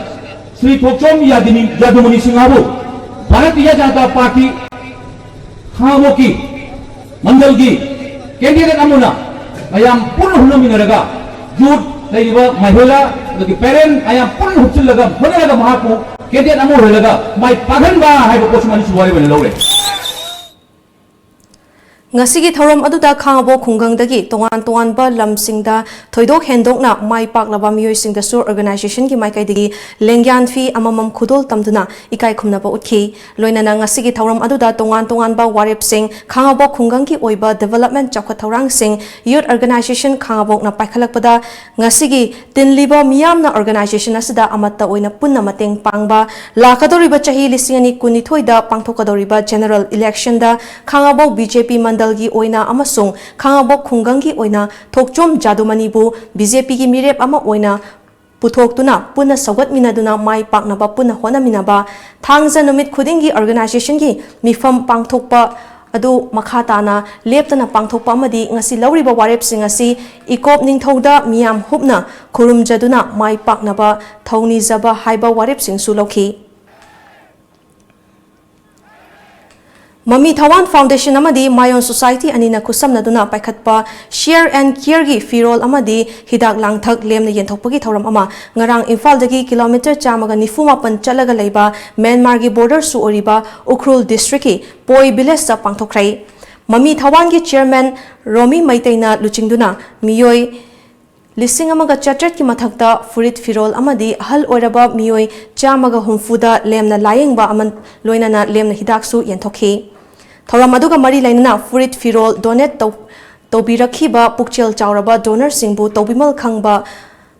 ꯁ꯭ꯔꯤ ꯊꯣꯛꯆꯣꯝ ꯌꯥꯗꯤꯅꯤ ꯌꯥꯗꯨꯃꯅꯤ ꯁꯤꯡꯍꯕꯨ ꯚꯥꯔꯇꯤꯌ ꯖꯅꯇꯥ ꯄꯥꯔꯇꯤ ꯈꯥꯉꯕꯣꯛꯀꯤ ꯃꯟꯗꯜꯒꯤ candidate ꯑꯃꯅ ꯃꯌꯥꯝ ꯄꯨꯟꯅ ꯍꯣꯠꯅꯃꯤꯟꯅꯔꯒ ꯌꯨꯠ ꯂꯩꯔꯤꯕ ꯃꯍꯤꯂꯥ ꯑꯗꯒꯤ ꯄꯦꯔꯦꯟ ꯃꯌꯥꯝ ꯄꯨꯟꯅ ꯍꯨꯞꯆꯤꯜꯂꯒ ꯍꯣꯠꯅꯔꯒ ꯃꯍꯥꯛꯄꯨ candidate ꯑꯃ ꯑꯣꯏꯍꯜꯂꯒ ꯃꯥꯏ ꯄꯥꯛꯍꯟꯕ ꯍꯥꯏꯕ ꯄꯣꯠꯁꯤꯃ ꯑꯅꯤꯁꯨꯕ ꯋꯥꯔꯦꯞ ꯑꯣꯏꯅ ꯂꯧꯔꯦ꯫ ꯉꯁꯤꯒꯤ ꯊꯧꯔꯝ ꯑꯗꯨꯗ ꯈꯥꯉꯕꯣꯛ ꯈꯨꯡꯒꯪꯗꯒꯤ ꯇꯣꯉꯥꯟ ꯇꯣꯉꯥꯟꯕ ꯂꯝꯁꯤꯡꯗ ꯊꯣꯏꯗꯣꯛ ꯍꯦꯟꯗꯣꯛꯅ ꯃꯥꯏ ꯄꯥꯛꯂꯕ ꯃꯤꯑꯣꯏꯁꯤꯡꯗꯁꯨ ꯑꯣꯔꯒꯅꯥꯏꯖꯦꯁꯟꯒꯤ ꯃꯥꯏꯀꯩꯗꯒꯤ ꯂꯦꯡꯌꯥꯟ ꯐꯤ ꯑꯃꯃꯝ ꯈꯨꯗꯣꯜ ꯇꯝꯗꯨꯅ ꯏꯀꯥꯏ ꯈꯨꯝꯅꯕ ꯎꯠꯈꯤ꯫ ꯂꯣꯏꯅꯅ ꯉꯁꯤꯒꯤ ꯊꯧꯔꯝ ꯑꯗꯨꯗ ꯇꯣꯉꯥꯟ ꯇꯣꯉꯥꯟꯕ ꯋꯥꯔꯦꯞꯁꯤꯡ, ꯈꯥꯉꯕꯣꯛ ꯈꯨꯡꯒꯪꯒꯤ ꯑꯣꯏꯕ ꯗꯤꯕꯦꯂꯞꯃꯦꯟ ꯆꯥꯎꯈꯠ ꯊꯧꯔꯥꯡꯁꯤꯡ, ꯌꯨꯠ ꯑꯣꯔꯒꯅꯥꯏꯖꯦꯁꯟ ꯈꯥꯉꯕꯣꯛꯅ ꯄꯥꯏꯈꯠꯂꯛꯄꯗ ꯉꯁꯤꯒꯤ ꯇꯤꯟꯂꯤꯕ ꯃꯤꯌꯥꯝꯅ ꯑꯣꯔꯒꯅꯥꯏꯖꯦꯁꯟ ꯑꯁꯤꯗ ꯑꯃꯠꯇ ꯑꯣꯏꯅ ꯄꯨꯟꯅ ꯃꯇꯦꯡ ꯄꯥꯡꯕ, ꯂꯥꯛꯀꯗꯧꯔꯤꯕ ꯆꯍꯤ ꯂꯤꯁꯤꯡ ꯑꯅꯤ ꯀꯨꯟꯅꯤꯊꯣꯏꯗ ꯄꯥꯡꯊꯣꯛꯀꯗꯧꯔꯤꯕ ꯖꯦꯅꯔꯦꯜ ꯏꯂꯦꯛꯁꯟꯗ ꯈꯥꯉꯕꯣꯛ ꯕꯤ ꯖꯦ ꯄꯤ ꯃꯟꯗꯜꯒꯤ ꯑꯣꯏꯅ ꯑꯃꯁꯨꯡ ꯈꯥꯉꯕꯣꯛ ꯈꯨꯡꯒꯪꯒꯤ ꯑꯣꯏꯅ ꯊꯣꯛꯆꯣꯝ ꯖꯥꯗꯨꯃꯅꯤꯕꯨ ꯕꯤ ꯖꯦ ꯄꯤꯒꯤ ꯃꯤꯔꯦꯞ ꯑꯃ ꯑꯣꯏꯅ ꯄꯨꯊꯣꯛꯇꯨꯅ ꯄꯨꯟꯅ ꯁꯧꯒꯠꯃꯤꯟꯅꯗꯨꯅ ꯃꯥꯏ ꯄꯥꯛꯅꯕ ꯄꯨꯟꯅ ꯍꯣꯠꯅꯃꯤꯟꯅꯕ, ꯊꯥꯡꯖ ꯅꯨꯃꯤꯠ ꯈꯨꯗꯤꯡꯒꯤ ꯑꯣꯔꯒꯅꯥꯏꯖꯦꯁꯟꯒꯤ ꯃꯤꯐꯝ ꯄꯥꯡꯊꯣꯛꯄ ꯑꯗꯨ ꯃꯈꯥ ꯇꯥꯅ ꯂꯦꯞꯇꯅ ꯄꯥꯡꯊꯣꯛꯄ ꯑꯃꯗꯤ ꯉꯁꯤ ꯂꯧꯔꯤꯕ ꯋꯥꯔꯦꯞꯁꯤꯡ ꯑꯁꯤ ꯏꯀꯣꯞ ꯅꯤꯡꯊꯧꯗ ꯃꯤꯌꯥꯝ ꯍꯨꯞꯅ ꯈꯨꯔꯨꯝꯖꯗꯨꯅ ꯃꯥꯏ ꯄꯥꯛꯅꯕ ꯊꯧꯅꯤꯖꯕ ꯍꯥꯏꯕ ꯋꯥꯔꯦꯞꯁꯤꯡꯁꯨ ꯂꯧꯈꯤ꯫ ꯃꯃꯤ ꯊꯋꯥꯟ ꯐꯥꯎꯟꯗꯦꯁꯟ ꯑꯃꯗꯤ ꯃꯥꯌꯣꯟ ꯁꯣꯁꯥꯏꯇꯤ ꯑꯅꯤꯅ ꯈꯨꯠꯁꯝꯅꯗꯨꯅ ꯄꯥꯏꯈꯠꯄ ꯁꯤꯌꯔ ꯑꯦꯟ ꯀꯤꯌꯔꯒꯤ ꯐꯤꯔꯣꯜ ꯑꯃꯗꯤ ꯍꯤꯗꯥꯛ ꯂꯥꯡꯊꯛ ꯂꯦꯝꯅ ꯌꯦꯟꯊꯣꯛꯄꯒꯤ ꯊꯧꯔꯝ ꯑꯃ ꯉꯔꯥꯡ ꯏꯝꯐꯥꯜꯗꯒꯤ ꯀꯤꯂꯣꯃꯤꯇꯔ ꯆꯥꯝꯃꯒ ꯅꯤꯐꯨ ꯃꯥꯄꯟ ꯆꯠꯂꯒ ꯂꯩꯕ ꯃ꯭ꯌꯥꯟꯃꯥꯔꯒꯤ ꯕꯣꯔꯗꯔꯁꯨ ꯑꯣꯏꯔꯤꯕ ꯎꯈ꯭ꯔꯨꯜ ꯗꯤꯁꯇ꯭ꯔꯤꯛꯀꯤ ꯄꯣꯏ ꯚꯤꯂꯦꯖꯇ ꯄꯥꯡꯊꯣꯛꯈ꯭ꯔꯦ꯫ ꯃꯃꯤ ꯊꯋꯥꯟꯒꯤ ꯆꯤꯌꯔꯃꯦꯟ ꯔꯣꯃꯤ ꯃꯩꯇꯩꯅ ꯂꯨꯆꯤꯡꯗꯨꯅ ꯃꯤꯑꯣꯏ ꯂꯤꯁꯤꯡ ꯑꯃꯒ ꯆꯥꯇ꯭ꯔꯦꯠꯀꯤ ꯃꯊꯛꯇ ꯐꯨꯔꯤꯠ ꯐꯤꯔꯣꯜ ꯑꯃꯗꯤ ꯑꯍꯜ ꯑꯣꯏꯔꯕ ꯃꯤꯑꯣꯏ ꯆꯥꯝꯃꯒ ꯍꯨꯝꯐꯨꯗ ꯂꯦꯝꯅ ꯂꯥꯌꯦꯡꯕ ꯑꯃ ꯂꯣꯏꯅꯅ ꯂꯦꯝꯅ ꯍꯤꯗꯥꯛꯁꯨ ꯌꯦꯟꯊꯣꯛꯈꯤ꯫ ꯊꯧꯔꯝ ꯑꯗꯨꯒ ꯃꯔꯤ ꯂꯩꯅꯅ ꯐꯨꯔꯤꯠ ꯐꯤꯔꯣꯜ ꯗꯣꯅꯦꯠ ꯇꯧ-, ꯇꯧꯕꯤꯔꯛꯈꯤꯕ ꯄꯨꯛꯆꯦꯜ ꯆꯥꯎꯔꯕ ꯗꯣꯅꯔꯁꯤꯡꯕꯨ ꯇꯧꯕꯤꯃꯜ ꯈꯪꯕ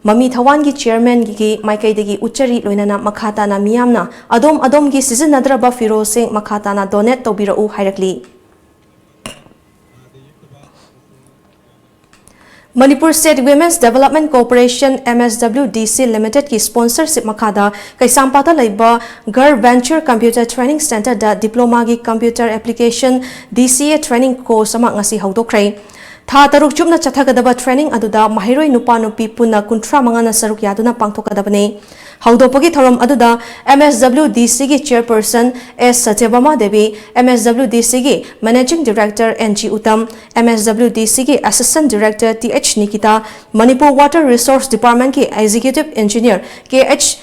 ꯃꯃꯤ ꯊꯋꯥꯟꯒꯤ ꯆꯤꯌꯔꯃꯦꯟꯒꯤ ꯃꯥꯏꯀꯩꯗꯒꯤ ꯎꯠꯆꯔꯤ꯫ ꯂꯣꯏꯅꯅ ꯃꯈꯥ ꯇꯥꯅ ꯃꯤꯌꯥꯝꯅ ꯑꯗꯣꯝ ꯑꯗꯣꯝꯒꯤ ꯁꯤꯖꯤꯟꯅꯗ꯭ꯔꯕ ꯐꯤꯔꯣꯜꯁꯤꯡ ꯃꯈꯥ ꯇꯥꯅ ꯗꯣꯅꯦꯠ ꯇꯧꯕꯤꯔꯛꯎ ꯍꯥꯏꯔꯛꯂꯤ꯫ Manipur state women's development corporation, M S W D C ꯂꯤꯃꯤꯇꯦꯗꯀꯤ ꯁ꯭ꯄꯣꯟꯁꯔꯁꯤꯞ ꯃꯈꯥꯗ ꯀꯩꯁꯥꯝꯄꯥꯠꯇ ꯂꯩꯕ ꯒꯔ ꯚꯦꯟꯆꯔ ꯀꯝꯄ꯭ꯌꯨꯇꯔ ꯇ꯭ꯔꯦꯅꯤꯡ ꯁꯦꯟꯇꯔꯗ ꯗꯤꯄ꯭ꯂꯣꯃꯥꯒꯤ ꯀꯝꯄ꯭ꯌꯨꯇꯔ ꯑꯦꯄ꯭ꯂꯤꯀꯦꯁꯟ, ꯗꯤ ꯁꯤ ꯑꯦ, ꯇ꯭ꯔꯦꯅꯤꯡ ꯀꯣꯔꯁ ꯑꯃ ꯉꯁꯤ ꯍꯧꯗꯣꯛꯈ꯭ꯔꯦ꯫ ꯊꯥ ꯇꯔꯨꯛ ꯆꯨꯞꯅ ꯆꯠꯊꯒꯗꯕ ꯇ꯭ꯔꯦꯅꯤꯡ ꯑꯗꯨꯗ ꯃꯍꯩꯔꯣꯏ ꯅꯨꯄꯥ ꯅꯨꯄꯤ ꯄꯨꯟꯅ ꯀꯨꯟꯊ꯭ꯔꯥ ꯃꯉꯥꯅ ꯁꯔꯨꯛ ꯌꯥꯗꯨꯅ ꯄꯥꯡꯊꯣꯛꯀꯗꯕꯅꯤ꯫ ꯍꯧꯗꯣꯛꯄꯒꯤ ꯊꯧꯔꯝ ꯑꯗꯨꯗ ꯑꯦꯝ ꯑꯦꯁ ꯗꯕ꯭ꯂꯤꯎ ꯗꯤ ꯁꯤꯒꯤ chairperson S Satyabhama Devi, M S W D ꯁꯤꯒꯤ managing director N G Uttam, M S W D ꯁꯤꯒꯤ assistant director T H Nikita, Manipur water resources ꯗꯤꯄꯥꯔꯠꯃꯦꯟꯠꯀꯤ ꯑꯦꯛꯖꯤꯀ꯭ꯌꯨꯇꯤꯚ ꯏꯟꯖꯤꯅꯤꯌꯔ ꯀꯦ ꯑꯩꯆ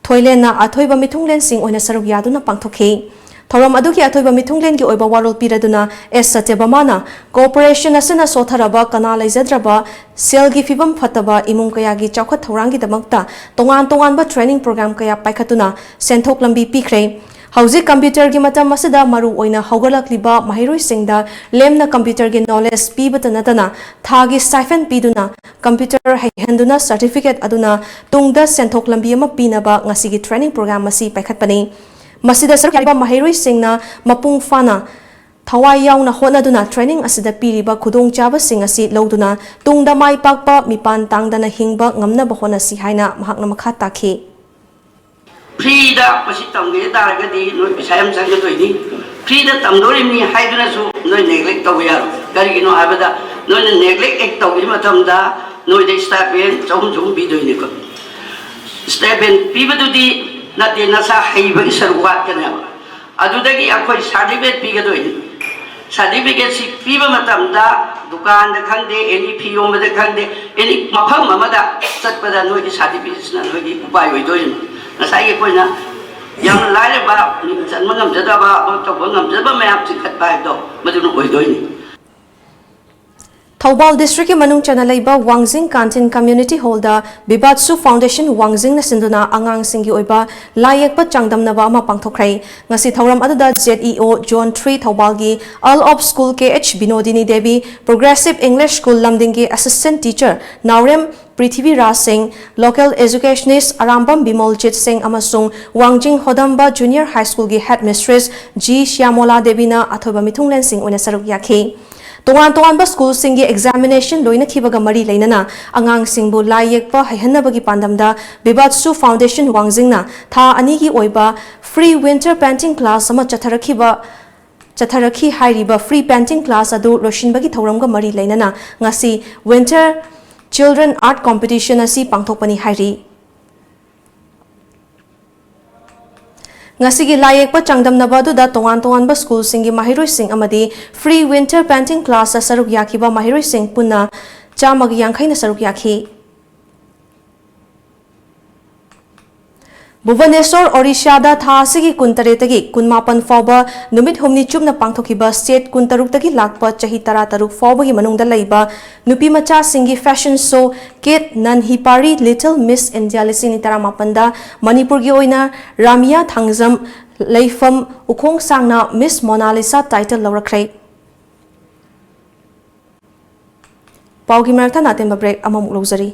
ꯊꯣꯏꯂꯦꯟꯅ ꯑꯊꯣꯏꯕ ꯃꯤꯊꯨꯡꯂꯦꯟꯁꯤꯡ ꯑꯣꯏꯅ ꯁꯔꯨꯛ ꯌꯥꯗꯨꯅ ꯄꯥꯡꯊꯣꯛꯈꯤ꯫ ꯊꯧꯔꯝ ꯑꯗꯨꯒꯤ ꯑꯊꯣꯏꯕ ꯃꯤꯊꯨꯡꯂꯦꯟꯒꯤ ꯑꯣꯏꯕ ꯋꯥꯔꯣꯜ ꯄꯤꯔꯗꯨꯅ ꯑꯦꯁ ꯁꯇ꯭ꯌꯚꯥꯃꯥꯅ ꯀꯣꯔꯄꯣꯔꯦꯁꯟ ꯑꯁꯤꯅ ꯁꯣꯠꯊꯔꯕ, ꯀꯅꯥ ꯂꯩꯖꯗ꯭ꯔꯕ, ꯁꯦꯜꯒꯤ ꯐꯤꯕꯝ ꯐꯠꯇꯕ ꯏꯃꯨꯡ ꯀꯌꯥꯒꯤ ꯆꯥꯎꯈꯠ ꯊꯧꯔꯥꯡꯒꯤꯗꯃꯛꯇ ꯇꯣꯉꯥꯟ ꯇꯣꯉꯥꯟꯕ ꯇ꯭ꯔꯦꯅꯤꯡ ꯄ꯭ꯔꯣꯒ꯭ꯔꯥꯝ ꯀꯌꯥ ꯄꯥꯏꯈꯠꯇꯨꯅ ꯁꯦꯟꯊꯣꯛ ꯂꯝꯕꯤ ꯄꯤꯈ꯭ꯔꯦ꯫ ꯍꯧꯖꯤꯛ ꯀꯝꯄ꯭ꯌꯨꯇꯔꯒꯤ ꯃꯇꯝ ꯑꯁꯤꯗ ꯃꯔꯨ ꯑꯣꯏꯅ ꯍꯧꯒꯠꯂꯛꯂꯤꯕ ꯃꯍꯩꯔꯣꯏꯁꯤꯡꯗ ꯂꯦꯝꯅ ꯀꯝꯄ꯭ꯌꯨꯇꯔꯒꯤ ꯅꯣꯂꯦꯖ ꯄꯤꯕꯇ ꯅꯠꯇꯅ ꯊꯥꯒꯤ ꯁ꯭ꯇꯥꯏꯐꯦꯟ ꯄꯤꯗꯨꯅ ꯀꯝꯄ꯭ꯌꯨꯇꯔ ꯍꯩꯍꯟꯗꯨꯅ ꯁꯔꯇꯤꯐꯤꯀꯦꯠ ꯑꯗꯨꯅ ꯇꯨꯡꯗ ꯁꯦꯟꯊꯣꯛ ꯂꯝꯕꯤ ꯑꯃ ꯄꯤꯅꯕ ꯉꯁꯤꯒꯤ ꯇ꯭ꯔꯦꯅꯤꯡ ꯄ꯭ꯔꯣꯒ꯭ꯔꯥꯝ ꯑꯁꯤ ꯄꯥꯏꯈꯠꯄꯅꯤ꯫ ꯃꯁꯤꯗ ꯁꯔꯨꯛ ꯌꯥꯔꯤꯕ ꯃꯍꯩꯔꯣꯏꯁꯤꯡꯅ ꯃꯄꯨꯡ ꯐꯥꯅ ꯊꯋꯥꯏ ꯌꯥꯎꯅ ꯍꯣꯠꯅꯗꯨꯅ ꯇ꯭ꯔꯦꯅꯤꯡ ꯑꯁꯤꯗ ꯄꯤꯔꯤꯕ ꯈꯨꯗꯣꯡꯆꯥꯕꯁꯤꯡ ꯑꯁꯤ ꯂꯧꯗꯨꯅ ꯇꯨꯡꯗ ꯃꯥꯏ ꯄꯥꯛꯄ ꯃꯤꯄꯥꯟ ꯇꯥꯡꯗꯅ ꯍꯤꯡꯕ ꯉꯝꯅꯕ ꯍꯣꯠꯅꯁꯤ ꯍꯥꯏꯅ ꯃꯍꯥꯛꯅ ꯃꯈꯥ ꯇꯥꯈꯤ꯫ ꯐ꯭ꯔꯤꯗ ꯃꯁꯤ ꯇꯝꯒꯦ ꯇꯥꯔꯒꯗꯤ ꯅꯣꯏ ꯄꯩꯁꯥ ꯌꯥꯝ ꯆꯪꯒꯗꯣꯏꯅꯤ꯫ ꯐ꯭ꯔꯤꯗ ꯇꯝꯗꯣꯔꯤꯕꯅꯤ ꯍꯥꯏꯗꯨꯅꯁꯨ ꯅꯣꯏ ꯅꯦꯒ꯭ꯂꯦꯛ ꯇꯧꯕ ꯌꯥꯔꯣꯏ꯫ ꯀꯔꯤꯒꯤꯅꯣ ꯍꯥꯏꯕꯗ ꯅꯣꯏꯅ ꯅꯦꯒ꯭ꯂꯦꯛ ꯍꯦꯛ ꯇꯧꯕ ꯃꯇꯝꯗ ꯅꯣꯏꯗ ꯁ꯭ꯇꯥꯏꯄꯦꯟ ꯆꯍꯨꯝ ꯆꯍꯨꯝ ꯄꯤꯗꯣꯏꯅꯦꯕ꯫ ꯁ꯭ꯇꯥꯏꯄꯦꯟ ꯄꯤꯕꯗꯨꯗꯤ ꯅꯠꯇꯦ, ꯅꯁꯥ ꯍꯩꯕꯒꯤ ꯁꯔꯨꯛ ꯋꯥꯠꯀꯅꯦꯕ꯫ ꯑꯗꯨꯗꯒꯤ ꯑꯩꯈꯣꯏ ꯁꯥꯔꯇꯤꯐꯤꯀꯦꯠ ꯄꯤꯒꯗꯣꯏꯅꯤ꯫ ꯁꯥꯔꯇꯤꯐꯤꯀꯦꯠꯁꯤ ꯄꯤꯕ ꯃꯇꯝꯗ ꯗꯨꯀꯥꯟꯗ ꯈꯪꯗꯦ, ꯑꯦꯅꯤ ꯐꯤ ꯌꯣꯟꯕꯗ ꯈꯪꯗꯦ, ꯑꯦꯅꯤ ꯃꯐꯝ ꯑꯃꯗ ꯆꯠꯄꯗ ꯅꯣꯏꯒꯤ ꯁꯥꯔꯇꯤꯐꯤꯀꯦꯠꯁꯤꯅ ꯅꯣꯏꯒꯤ ꯎꯄꯥꯏ ꯑꯣꯏꯗꯣꯏꯅꯤ꯫ ꯉꯁꯥꯏꯒꯤ ꯑꯩꯈꯣꯏꯅ ꯌꯥꯝꯅ ꯂꯥꯏꯔꯕ, ꯃꯤꯡ ꯆꯟꯕ ꯉꯝꯖꯗꯕ, ꯑꯃ ꯇꯧꯕ ꯉꯝꯖꯗꯕ ꯃꯌꯥꯝ ꯆꯤꯡꯈꯠꯄ ꯍꯥꯏꯕꯗꯣ ꯃꯗꯨꯅ ꯑꯣꯏꯗꯣꯏꯅꯤ꯫ ꯊꯧꯕꯥꯜ ꯗꯤꯁꯇ꯭ꯔꯤꯛꯀꯤ ꯃꯅꯨꯡ ꯆꯟꯅ ꯂꯩꯕ ꯋꯥꯡꯖꯤꯡ ꯀꯥꯟꯇꯤꯟ ꯀꯝꯃ꯭ꯌꯨꯅꯤꯇꯤ ꯍꯣꯜꯗ ꯕꯤꯕꯥꯠꯁꯨ ꯐꯥꯎꯟꯗꯦꯁꯟ ꯋꯥꯡꯖꯤꯡꯅ ꯁꯤꯟꯗꯨꯅ ꯑꯉꯥꯡꯁꯤꯡꯒꯤ ꯑꯣꯏꯕ ꯂꯥꯏ ꯌꯦꯛꯄ ꯆꯥꯡꯗꯝꯅꯕ ꯑꯃ ꯄꯥꯡꯊꯣꯛꯈ꯭ꯔꯦ꯫ ꯉꯁꯤ ꯊꯧꯔꯝ ꯑꯗꯨꯗ ZEO Zone three ꯊꯧꯕꯥꯜꯒꯤ Earl of School Kh Binodini Devi, Progressive English School ꯂꯝꯗꯤꯡꯒꯤ Assistant Teacher ꯅꯥꯎꯔꯦꯝ ꯄ꯭ꯔꯤꯊꯤꯕꯤꯔꯥꯖ ꯁꯤꯡ, Local Educationist ꯑꯔꯥꯝꯕꯝ ꯕꯤꯃꯣꯜꯖꯤꯠ ꯁꯤꯡ ꯑꯃꯁꯨꯡ ꯋꯥꯡꯖꯤꯡ ꯍꯣꯗꯝꯕ Junior High Schoolꯒꯤ Headmistress G ꯁ꯭ꯌꯥꯃꯣꯂꯥ ꯗꯦꯕꯤꯅ ꯑꯊꯣꯏꯕ ꯃꯤꯊꯨꯡꯂꯦꯟꯁꯤꯡ ꯑꯣꯏꯅ ꯁꯔꯨꯛ ꯌꯥꯈꯤ꯫ ꯇꯣꯉꯥꯟ ꯇꯣꯉꯥꯟꯕ ꯁ꯭ꯀꯨꯜꯁꯤꯡꯒꯤ ꯑꯦꯛꯖꯥꯃꯤꯅꯦꯁꯟ ꯂꯣꯏꯅꯈꯤꯕꯒ ꯃꯔꯤ ꯂꯩꯅꯅ ꯑꯉꯥꯡꯁꯤꯡꯕꯨ ꯂꯥꯏ ꯌꯦꯛꯄ ꯍꯩꯍꯟꯅꯕꯒꯤ ꯄꯥꯟꯗꯝꯗ ꯕꯤꯕꯥꯠꯁꯨ ꯐꯥꯎꯟꯗꯦꯁꯟ ꯋꯥꯡꯖꯤꯡꯅ ꯊꯥ ꯑꯅꯤꯒꯤ ꯑꯣꯏꯕ free winter painting class ꯑꯃ ꯆꯠꯊꯔꯛꯈꯤꯕ, ꯆꯠꯊꯔꯛꯈꯤ꯫ ꯍꯥꯏꯔꯤꯕ free painting class ꯑꯗꯨ ꯂꯣꯏꯁꯤꯟꯕꯒꯤ ꯊꯧꯔꯝꯒ ꯃꯔꯤ ꯂꯩꯅꯅ ꯉꯁꯤ Winter Children Art Competition ꯑꯁꯤ ꯄꯥꯡꯊꯣꯛꯄꯅꯤ ꯍꯥꯏꯔꯤ꯫ ꯉꯁꯤꯒꯤ ꯂꯥꯏ ꯌꯦꯛꯄ ꯆꯥꯡꯗꯝꯅꯕ ꯑꯗꯨꯗ ꯇꯣꯉꯥꯟ ꯇꯣꯉꯥꯟꯕ ꯁ꯭ꯀꯨꯜꯁꯤꯡꯒꯤ ꯃꯍꯩꯔꯣꯏꯁꯤꯡ ꯑꯃꯗꯤ free winter painting classꯇ ꯁꯔꯨꯛ ꯌꯥꯈꯤꯕ ꯃꯍꯩꯔꯣꯏꯁꯤꯡ ꯄꯨꯟꯅ ꯆꯥꯝꯃꯒ ꯌꯥꯡꯈꯩꯅ ꯁꯔꯨꯛ ꯌꯥꯈꯤ꯫ ꯚꯨꯕꯅꯦꯁꯣꯔ, ꯑꯣꯔꯤꯁꯥꯗ ꯊꯥ ꯑꯁꯤꯒꯤ ꯀꯨꯟꯇꯔꯦꯠꯇꯒꯤ ꯀꯨꯟꯃꯥꯄꯟ ꯐꯥꯎꯕ ꯅꯨꯃꯤꯠ ꯍꯨꯝꯅꯤ ꯆꯨꯞꯅ ꯄꯥꯡꯊꯣꯛꯈꯤꯕ state ꯀꯨꯟꯇꯔꯨꯛꯇꯒꯤ ꯂꯥꯛꯄ ꯆꯍꯤ ꯇꯔꯥꯇꯔꯨꯛ ꯐꯥꯎꯕꯒꯤ ꯃꯅꯨꯡꯗ ꯂꯩꯕ ꯅꯨꯄꯤ ꯃꯆꯥꯁꯤꯡꯒꯤ fashion show Kit Nanhipari Little Miss India ꯂꯤꯁꯤꯡ ꯑꯅꯤ ꯇꯔꯥꯃꯥꯄꯟꯗ ꯃꯅꯤꯄꯨꯔꯒꯤ ꯑꯣꯏꯅ ꯔꯥꯃꯤꯌꯥ ꯊꯥꯡꯖꯝ ꯂꯩꯐꯝ ꯎꯈꯣꯡ ꯁꯥꯡꯅ Miss Mona Lisa title ꯂꯧꯔꯛꯈ꯭ꯔꯦ꯫ ꯄꯥꯎꯒꯤ ꯃꯔꯛꯇ ꯅꯥꯇꯦꯝꯕ break ꯑꯃꯃꯨꯛ ꯂꯧꯖꯔꯤ꯫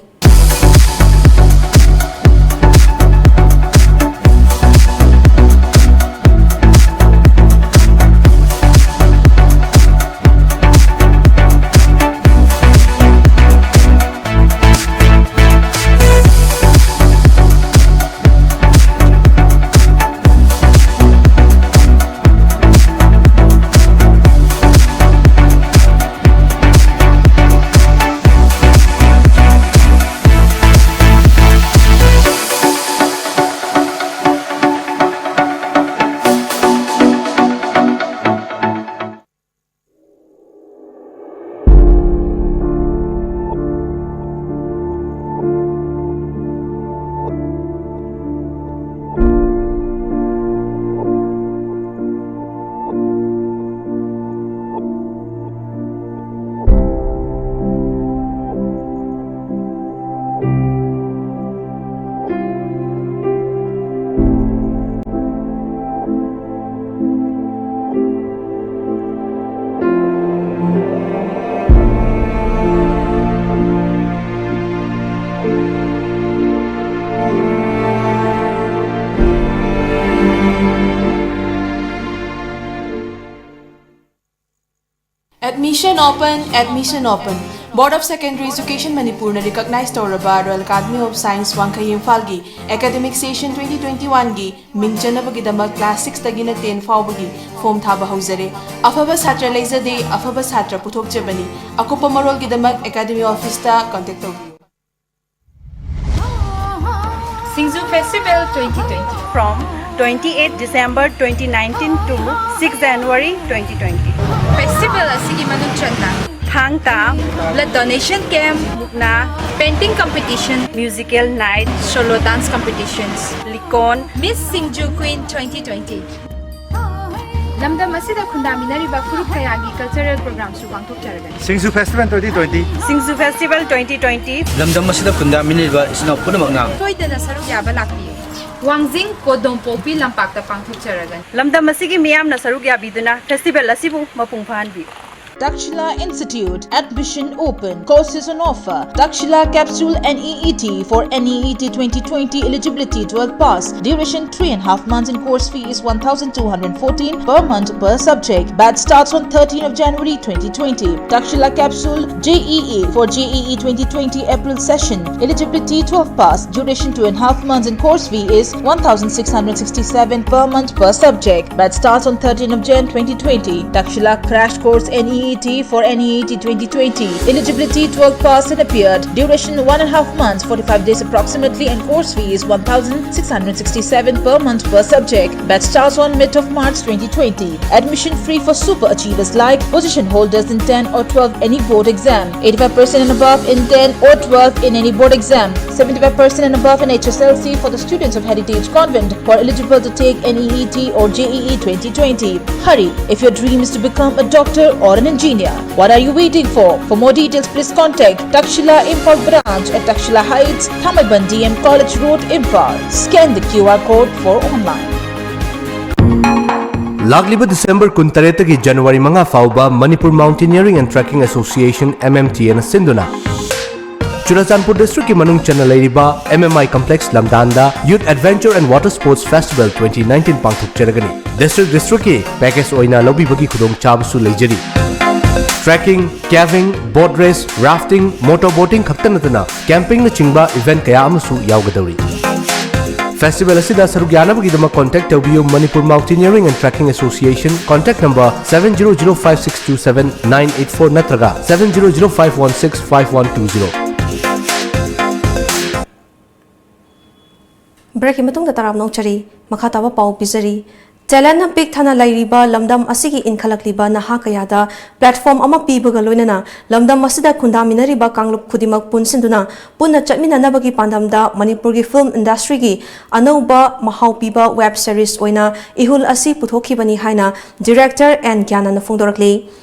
Admission open, admission open. Board of Secondary Education ꯃꯅꯤꯄꯨꯔꯅ recognize ꯇꯧꯔꯕ Royal Academy of Science ꯋꯥꯡꯈꯩ ꯏꯝꯐꯥꯜꯒꯤ academic session twenty twenty-one ꯒꯤ ꯃꯤꯡ ꯆꯟꯅꯕꯒꯤꯗꯃꯛ class six ꯇꯒꯤꯅ ten ꯐꯥꯎꯕꯒꯤ form ꯊꯥꯕ ꯍꯧꯖꯔꯦ꯫ ꯑꯐꯕ ꯁꯥꯇ꯭ꯔ ꯂꯩꯖꯗꯦ, ꯑꯐꯕ ꯁꯥꯇ꯭ꯔ ꯄꯨꯊꯣꯛꯆꯕꯅꯤ꯫ ꯑꯀꯨꯞꯄ ꯃꯔꯣꯜꯒꯤꯗꯃꯛ academy office ꯇ contact ꯇꯧꯕꯤꯌꯨ꯫ Singju Festival twenty twenty. From twenty-eight December twenty nineteen to six January twenty twenty. Festival ꯑꯁꯤꯒꯤ ꯃꯅꯨꯡ ꯆꯟꯅ ꯊꯥꯡ ꯇꯥ, blood donation camp, ꯃꯨꯛꯅꯥ, painting competition, musical night, solo dance competitions, ꯂꯤꯀꯣꯟ, Miss Singju Queen twenty twenty. ꯂꯝꯗꯝ ꯑꯁꯤꯗ ꯈꯨꯟꯗꯥꯃꯤꯟꯅꯔꯤꯕ ꯐꯨꯔꯨꯞ ꯀꯌꯥꯒꯤ cultural programꯁꯨ ꯄꯥꯡꯊꯣꯛꯆꯔꯒꯅꯤ꯫ Singju Festival twenty twenty. Singju Festival twenty twenty. ꯂꯝꯗꯝ ꯑꯁꯤꯗ ꯈꯨꯟꯗꯥꯃꯤꯟꯅꯔꯤꯕ ꯏꯆꯤꯟ ꯏꯅꯥꯎ ꯄꯨꯝꯅꯃꯛꯅ ꯁꯣꯏꯗꯅ ꯁꯔꯨꯛ ꯌꯥꯕ ꯂꯥꯛꯄꯤꯌꯨ꯫ ꯋꯥꯡꯖꯤꯡ ꯀꯣꯗꯣꯝꯄꯣꯛꯄꯤ ꯂꯝꯄꯥꯛꯇ ꯄꯥꯡꯊꯣꯛꯆꯔꯒꯅꯤ꯫ ꯂꯝꯗꯝ ꯑꯁꯤꯒꯤ ꯃꯤꯌꯥꯝꯅ ꯁꯔꯨꯛ ꯌꯥꯕꯤꯗꯨꯅ festival ꯑꯁꯤꯕꯨ ꯃꯄꯨꯡ ꯐꯥꯍꯟꯕꯤꯌꯨ꯫ Takshila Institute, admission open, courses on offer. Takshila Capsule N E E T for N E E T twenty twenty, eligibility twelve pass, duration three and a half months and course fee is one thousand two hundred fourteen per month per subject. Batch starts on thirteenth of January twenty twenty. Takshila Capsule J E E for J E E twenty twenty April session, eligibility twelve pass, duration two and a half months and course fee is one thousand six hundred sixty-seven per month per subject. Batch starts on thirteenth of Jan twenty twenty. Takshila Crash Course N E E T for N E E T twenty twenty. Eligibility twelve pass and appeared. Duration one and a half months, forty-five days approximately, and course fee is one thousand six hundred sixty-seven per month per subject. Batch starts on mid of March twenty twenty. Admission free for super achievers like position holders in ten or twelve any board exam. Eighty-five percent and above in ten or twelve in any board exam. Seventy-five percent and above in H S L C for the students of Heritage Convent who are eligible to take N E E T or J E E twenty twenty. Hurry, if your dream is to become a doctor or an engineer, what are you waiting for? For more details, please contact Takshila Imphal Branch at Takshila Heights, Thamaiban D M College Road, Imphal. Scan the Q R code for online. ꯂꯥꯛꯂꯤꯕ December ꯀꯨꯟꯇꯔꯦꯠꯇꯒꯤ January ꯃꯉꯥ ꯐꯥꯎꯕ Manipur Mountaineering and Trekking Association, M M T A ꯅ ꯁꯤꯟꯗꯨꯅ ꯆꯨꯔꯥꯆꯥꯟꯄꯨꯔ district ꯀꯤ ꯃꯅꯨꯡ ꯆꯟꯅ ꯂꯩꯔꯤꯕ M M I Complex ꯂꯝꯗꯥꯟꯗ Youth Adventure and Water Sports Festival twenty nineteen ꯄꯥꯡꯊꯣꯛꯆꯔꯒꯅꯤ꯫ District district ꯀꯤ package ꯑꯣꯏꯅ ꯂꯧꯕꯤꯕꯒꯤ ꯈꯨꯗꯣꯡꯆꯥꯕꯁꯨ ꯂꯩꯖꯔꯤ꯫ Trekking, caving, boat race, rafting, motor boating ꯈꯛꯇ ꯅꯠꯇꯅ campingꯅꯆꯤꯡꯕ event ꯀꯌꯥ ꯑꯃꯁꯨ ꯌꯥꯎꯒꯗꯧꯔꯤ꯫ Festival ꯑꯁꯤꯗ ꯁꯔꯨꯛ ꯌꯥꯅꯕꯒꯤꯗꯃꯛ contact ꯇꯧꯕꯤꯌꯨ Manipur Mountaineering and Trekking Association, contact number seven zero zero five six two seven nine eight four ꯅꯠꯇ꯭ꯔꯒ seven zero zero five one six five one two zero꯫ Breakꯀꯤ ꯃꯇꯨꯡꯗ ꯇꯔꯥꯝꯅ ꯑꯣꯛꯆꯔꯤ꯫ ꯃꯈꯥ ꯇꯥꯕ ꯄꯥꯎ ꯄꯤꯖꯔꯤ꯫ Talentꯅ ꯄꯤꯛ ꯊꯟꯅ ꯂꯩꯔꯤꯕ ꯂꯝꯗꯝ ꯑꯁꯤꯒꯤ ꯏꯟꯈꯠꯂꯛꯂꯤꯕ ꯅꯍꯥ ꯀꯌꯥꯗ platform ꯑꯃ ꯄꯤꯕꯒ ꯂꯣꯏꯅꯅ ꯂꯝꯗꯝ ꯑꯁꯤꯗ ꯈꯨꯟꯗꯥꯃꯤꯟꯅꯔꯤꯕ ꯀꯥꯡꯂꯨꯞ ꯈꯨꯗꯤꯡꯃꯛ ꯄꯨꯟꯁꯤꯟꯗꯨꯅ ꯄꯨꯟꯅ ꯆꯠꯃꯤꯟꯅꯅꯕꯒꯤ ꯄꯥꯟꯗꯝꯗ ꯃꯅꯤꯄꯨꯔꯒꯤ film industryꯒꯤ ꯑꯅꯧꯕ ꯃꯍꯥꯎ ꯄꯤꯕ web series ꯑꯣꯏꯅ ꯏꯍꯨꯜ ꯑꯁꯤ ꯄꯨꯊꯣꯛꯈꯤꯕꯅꯤ ꯍꯥꯏꯅ director ꯑꯦꯟ ꯒ꯭ꯌꯥꯅꯟꯅ ꯐꯣꯡꯗꯣꯔꯛꯂꯤ꯫